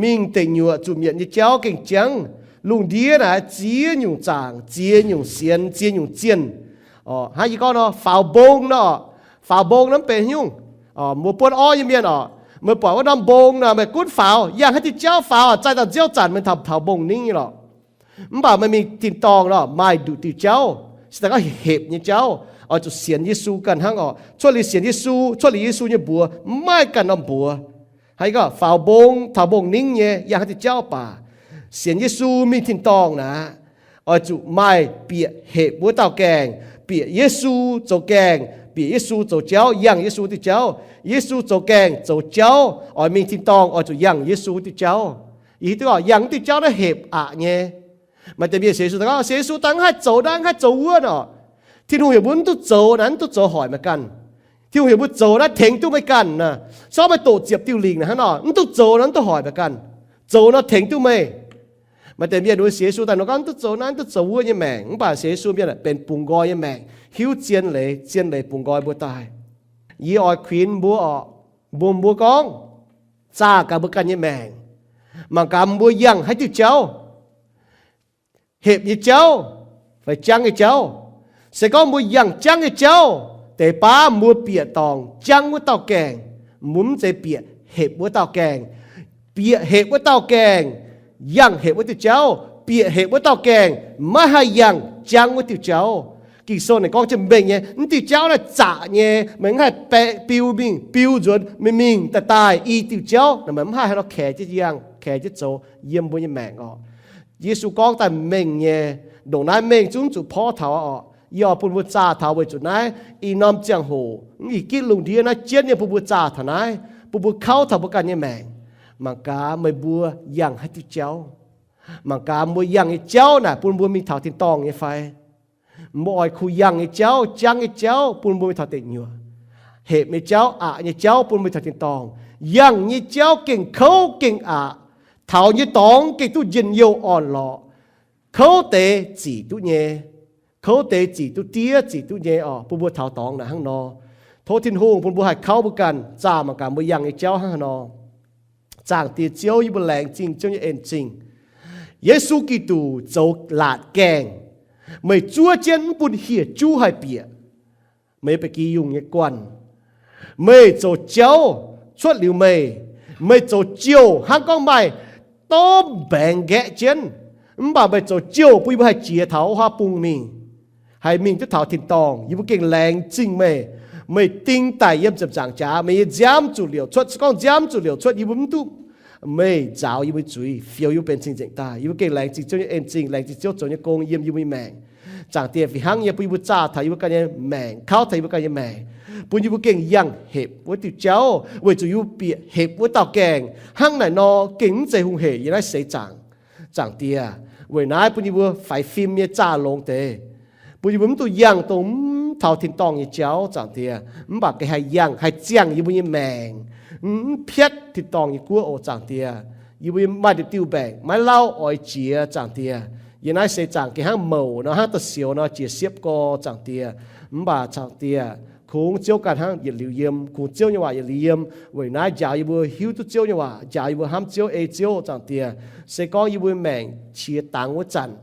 Mingh deic nyuoqc zuqc mietc nyei jauv gengh jangv. Lungh ndiev naaic ziex nyungc zaangc, ziex nyungc sienx, ziex nyungc zienh. Hnangv yie gorngv nor, faaux mbong nor, faaux mbong nor mv benx haaix nyungc. Mbuo buonv orv nyei mienh orqc, meih buatc wuov norm mbong nor, meih gunv faaux, yangh haaix diuh jauv faaux, zaih dauh nziouv zanc meih taux, taux mbong ningv nyei lorqc. Mv baac meih mingh tin-dorngh nor, maaih nduqc diuh jauv, se daaih gorngv hepc nyei jauv, oix zuqc sienx Yesu ganh hnangv orqc. Cuotv liuz sienx Yesu, cuotv liuz Yesu nyei mbuox, maiv maaih ganh norm mbuox. Hnangv yie gorngv faaux mbong, taux mbong ningv nyei, yangh haaix diuh jauv baac, sienx Yesu mingh tin-dorngh naaic, oix zuqc maaih bieqc hepc wuov dauh gaengh, bieqc Yesu zoux gaengh, bieqc Yesu zoux jauv, yangh Yesu diuh jauv. Yesu zoux gaengh zoux jauv, oix mingh tin-dorngh oix zuqc yangh Yesu diuh jauv. Yie hiuv duqv gorngv yangh mv diuh jauv naaiv hepc aqc nyei. Maaih deix mienh sienx Yesu daaih gorngv, sienx Yesu daaih mv haih zoux naaiv, mv haih zoux wuov nor. Tin-Hungh heuc mbuo mv duqv zoux naaiv, mv duqv zoux hoic meih ganh. Tin-Hungh heuc mbuo zoux naaiv tengx duqv meih ganh naaic. Se gorngv meih doqc ziepc diuh lingc naaic hnangv nor, mv duqv zoux naaiv, mv duqv hoic meih ganh. Zoux nor tengx duqv meih. Maaih deix mienh wuov sienx Yesu daaih nor gorngv mv duqv zoux naaiv, mv duqv zoux wuov nyei maengc. Mv baac sienx Yesu mienh benx bungx nqoi nyei maengc, hiuv zien leiz, zien leiz bungx nqoi mbuo daaih. Yie oix kuinx mbuo orqc, mbuox mbuo gorngv, zaah gaax mbuo ganh nyei maengc. Mangc gaax mbuo yangh haaix diuh jauv, hepc nyei jauv fai jangv nyei jauv. Se gorngv mbuo yangh jangv nyei jauv, deix baav mbuo bieqc dorngc jangv wuov dauh gaengh. Mbuo mv zeiz bieqc hepc wuov dauh gaengh. Bieqc hepc wuov dauh gaengh, yangh hepc wuov diuh jauv. Bieqc hepc wuov dauh gaengh maiv haih yangh jangv wuov diuh jauv. Ging-Sou naaic gorngv jienv mengh nyei, mv diuh jauv naaiv zaqc nyei, meih mv haih baeqc biu mingh, biu nzuonx, meih mingh daaih daaih i diuh jauv naaic, meih mv haih haaix nor kaex jienv yangh, kaex jienv zoux yiem mbuo nyei maengc orqc. Yesu gorngv daaih mengh nyei, ndongc naaiv mengh zungv zuqc porv taux orqc. Yie oix bun mbuo zaah taux weic zuqc naaiv i norm ziangh hoc, i gitv lungh ndiev naaiv jienv nyei bun mbuo zaah taux naaiv, bun mbuo kauv taux mbuo ganh nyei maengc. Mangc gaax meih mbuo yangh haaix diuh jauv. Mangc gaax mbuo yangh nyei jauv naaic bun mbuo mingh taux tin-dorngh nyei fai? Mbuo oix kuh yangh nyei jauv, jangv nyei jauv bun mbuo mingh taux deic nyuoqc. Hepc nyei jauv, aqc nyei jauv bun mbuo mingh taux tin-dorngh. Yangh nyei jauv gengh kouv gengh aqc, taux nyei dorngx gengh duqv njien-youh orn-lorqc. Kouv deix zic duqv nyei. Kouv deix zic duqv diev zic duqv nyei orqc, bun mbuo taux dorngx naaic hnangv nor. Tov Tin-Hungh bun mbuo haih kauv mbuo ganh, zaah mangc gaax mbuo yangh nyei jauv hnangv haaix nor. Zaangc Diex Ziouv, yie mbuo laengz zingh Ziouv nyei en-zingh. Yesu Giduc zoux laatc gaengh, meih zuov jienv mv bun hieh juv haih bieqc meih ba'gi yungh nyei guanh. Meih zoux jauv cuotv liuz meih, meih zoux jouh hnangv gorngv maaih domh mbaengx nqaeqv jienv, mv baac meih zoux jouh bun yie mbuo haih jiex taux wuov bung mingh, haih mingh duqv taux tin-dorngh. Yie mbuo gengh laengz zingh meih. Meih ding daic yiem ziepc nzaangc jaax, meih nyei nziaamv zuqc liouc cuotv. Se gorngv nziaamv zuqc liouc cuotv, yie mbuo mv duqv meih nzaaux yie mbuo zuiz, fioux yie mbuo benx cing-nzengc daaih. Yie mbuo gengh laengz zingh Ziouv nyei en-zingh, laengz zingh Ziouv zoux nyei gong yiem yie mbuo nyei maengc. Zaangc Diex, fih hnangv nyei bun yie mbuo zaah taux yie mbuo ganh nyei maengc, kauv taux yie mbuo ganh nyei maengc, bun yie mbuo gengh yangh hepc wuov diuh jauv, weic zuqc yie mbuo bieqc hepc wuov dauh gaengh. Hnangv naaic nor gengh mv zeiz hungh hec yiem naaiv seix zaangc. Zaangc Diex, weic naaiv bun yie mbuo faix fim nyei zaah longx deix, bun yie mbuo mv duqv yangh dongh mv taux tin-dorngh nyei jauv, Zaangc Diex. Mv baac gengh haih yangh, haih ziangh yie mbuo nyei maengc, mv piatv tin-dorngh nyei guoqv oc, Zaangc Diex. Yie mbuo maaih diuh diuh mbaengc maiv lauh oix jiex, Zaangc Diex. Yiem naaiv seix zaangc gengh hnangv mouc nor, hnangv da'faanh siouc nor jiex siepv gorx, Zaangc Diex. Mv baac Zaangc Diex, kungx Ziouv ganh hnangv yietc liuz yiem, kungx Ziouv nyei waac yietc liuz yiem. Weic naaiv njaaux yie mbuo hiuv duqv Ziouv nyei waac, njaaux yie mbuo hnamv Ziouv, ei Ziouv, Zaangc Diex. Se gorngv yie mbuo maengc qiex dangx wuov zanc,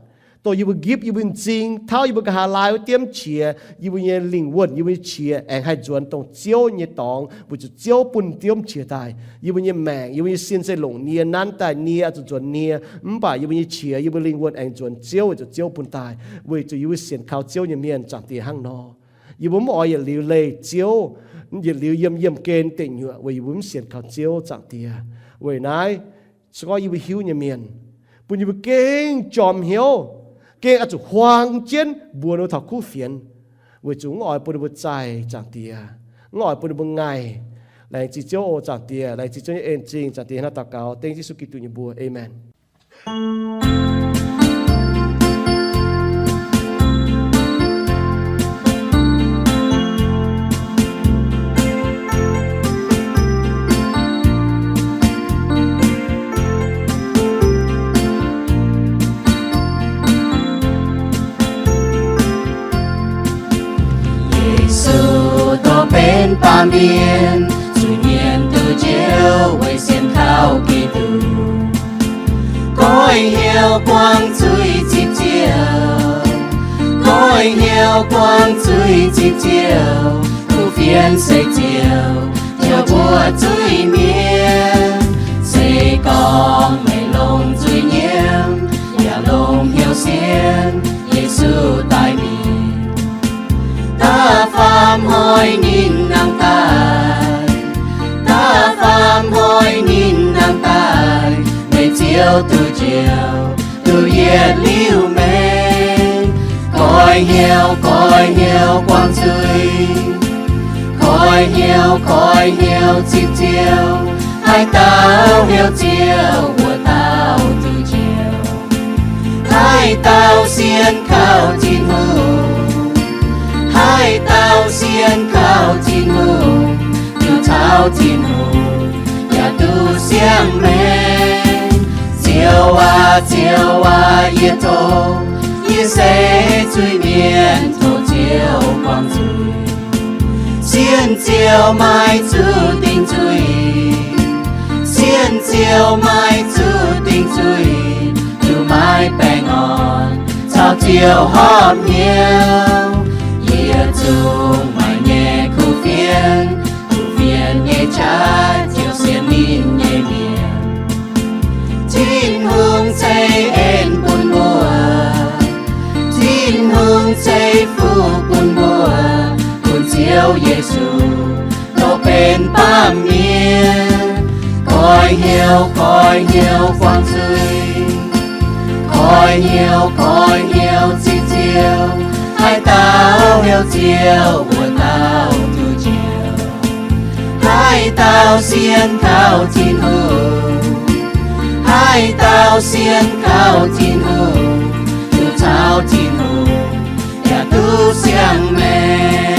dongh yie mbuo nqipv yie mbuo nyei m'zing, tauv yie mbuo nqa'haav laai wuov diemv qiex, yie mbuo nyei lingh wuonh, yie mbuo nyei qiex aengx haih nzuonx dongh Ziouv nyei dorngx, weic zuqc Ziouv bun diemv qiex daaih. Yie mbuo nyei maengc, yie mbuo nyei sin se longc nie nanv daaih, nie oix zuqc nzuonx nie. Mv baac yie mbuo nyei qiex, yie mbuo lingh wuonh aengx nzuonx Ziouv, weic zuqc Ziouv bun daaih. Weic zuqc yie mbuo sienx kaux Ziouv nyei mienh, Zaangc Diex, hnangv nor. Yie mbuo mv oix yietc liuz leih Ziouv, yietc liuz yiem yiemh gen deic nyuoqc, weic yie mbuo mv sienx kaux Ziouv, Zaangc Diex. Weic naaiv, se gorngv yie mbuo hiuv nyei mienh, bun yie mbuo gengh jorm hnyouv, gengh oix zuqc huaang jienv mbuox ninh mbuo taux kuv fienx, weic zuqc mv oix bun ninh mbuo zaih, Zaangc Diex. Mv oix bun ninh mbuo ngaih. Laengz zingh Ziouv oc, Zaangc Diex. Laengz zingh Ziouv nyei en-zingh, Zaangc Diex. Hnangv naaiv daux gaux dengv Yesu Giduc nyei mbuox. Aamen. Yesu dorh benx baamh mienh zuiz-mienh duqv njoux weic sienx kaux Giduc. Goiv hnyouv buangv zuiz zipv Ziouv, goiv hnyouv buangv zuiz zipv Ziouv. Kuv fienx se Ziouv, Ziouv mbuo zuiz-mienh. Se gorngv meih longc nzuih nyiemv yaac longc hnyouv sienx Yesu daaih mingh, da'faanh hnoi ninh nangh daaih, da'faanh hnoi ninh nangh daaih, meih Ziouv duqv njoux, duqv yietc liuz meih. Goiv hnyouv, goiv hnyouv buangv zuiz, goiv hnyouv, goiv hnyouv zipv Ziouv. Haaix dauh hnyouv Ziouv, wuov dauh Haaix dauh sienx kaux Tin-Hungh, haaix dauh sienx kaux Tin-Hungh, ziouc caux Tin-Hungh yaac duqv siang-maengc. Ziouv aac, Ziouv aac, yie tov, yie se zuiz-mienh, tov Ziouv buangh zuiz. Sienx Ziouv maiv zuqc dingc zuiz, sienx Ziouv maiv zuqc dingc zuiz, ziouc maiv baengh orn caux Ziouv horpc hnyouv. Yie zungv maaih nyei kuv fienx, kuv fienx nyei qaqv ziouc sienx ninh nyei mienh. Tin-Hungh ceix en bun mbuo, Tin-Hungh ceix fuqv bun mbuo, bun Ziouv Yesu dongh benx baamh mienh, goiv hnyouv, goiv hnyouv buangh zuiz, goiv hnyouv, goiv hnyouv ceix Ziouv. Haaix dauh heuc Ziouv, wuov dauh duqv njoux. Haaix dauh sienx kaux Tin-Hungh, haaix dauh sienx kaux Tin-Hungh, ziouc caux Tin-Hungh yaac duqv siang-maengc.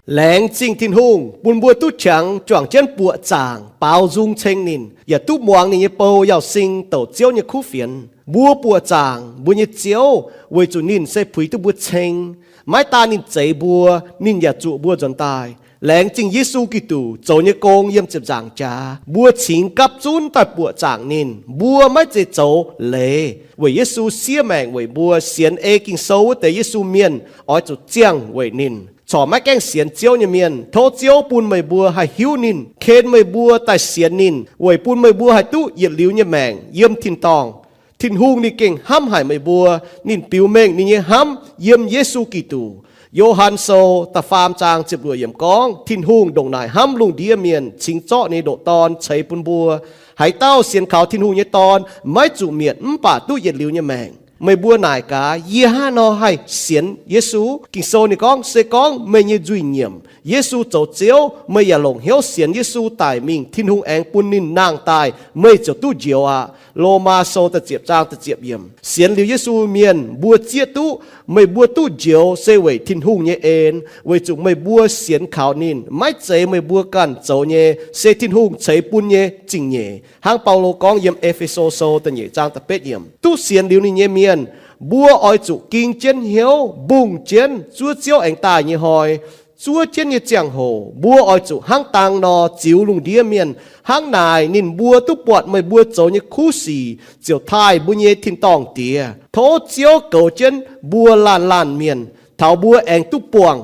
Laengz zingh Tin-Hungh bun mbuo duqv qangx juangc jienv buoqc zaangc baaux nzung ceng ninh, yaac duqv muangx ninh nyei bou Yauz Sing douc Ziouv nyei kuv fienx. Mbuo buoqc zaangc mbuo nyei Ziouv weic zuqc ninh se puix duqv mbuo ceng. Maiv daan ninh zeix mbuo, ninh yaac zuoqc mbuo nzuonx daaih. Laengz zingh Yesu Giduc zoux nyei gong yiem ziepc nzaangc jaax, mbuo cingx gapv zunv daaih buoqc zaangc ninh. Mbuo maiv zeiz zoux leiz, weic Yesu siev maengc weic mbuo. Sienx ei Ging-Sou wuov deix Yesu mienh oix zuqc ziangh weic ninh. Corc maiv gaengh sienx Ziouv nyei mienh, tov Ziouv bun meih mbuo haih hiuv ninh, ken meih mbuo daaih sienx ninh, weic bun meih mbuo haih duqv yietc liuz nyei maengc yiem tin-dorngh. Tin-Hungh ninh gengh hnamv haic meih mbuo. Ninh biux mengh ninh nyei hnamv yiem Yesu Giduc. Yo^han Sou da'faam zaang ziepc luoqc yiemc gorngv, Tin-Hungh ndongc naaic hnamv lungh ndiev mienh, cingx zorqv ninh nyei ndoqc Dorn ceix bun mbuo. Haaix dauh sienx kaux Tin-Hungh nyei Dorn maiv zuqc mietc mv baac duqv yietc liuz nyei maengc. Meih mbuo naaic gaax, yie hnangv haaix nor haih sienx Yesu? Ging-Sou ninh gorngv, se gorngv meih nyei nzuih nyiemc, Yesu zoux Ziouv, meih yaac longc hnyouv sienx Yesu daic mingh, Tin-Hungh aengx bun ninh nangh daaih, meih ziouc duqv njoux aqv. Lomaa Sou da'ziepc zaang da'ziepc yiemc. Sienx liuz Yesu mienh mbuo zieqv duqv, meih mbuo duqv njoux se weic Tin-Hungh nyei en, weic zuqc meih mbuo sienx kaux ninh. Maiv zeiz meih mbuo ganh zoux nyei, se Tin-Hungh ceix bun nyei zingh nyeic. Hnangv Baulo gorngv yiem E^fe^so Sou da'nyeic zaang da'betv yiemc, duqv sienx liuz ninh nyei mienh, mbuo oix zuqc ging jienv hnyouv, mbungh jienv zuov Ziouv aengx daaih nyei hnoi. Zuov jienv nyei ziangh hoc mbuo oix zuqc hnangv dang nor ziux lungh ndiev mienh. Hnangv naaic ninh mbuo duqv buatc meih mbuo zoux nyei kuv sic, ziouc taaih mbuo nyei tin-dorngh Diex. Tov Ziouv goux jienv mbuo laanh laanh mienh, taux mbuo aengx duqv buangh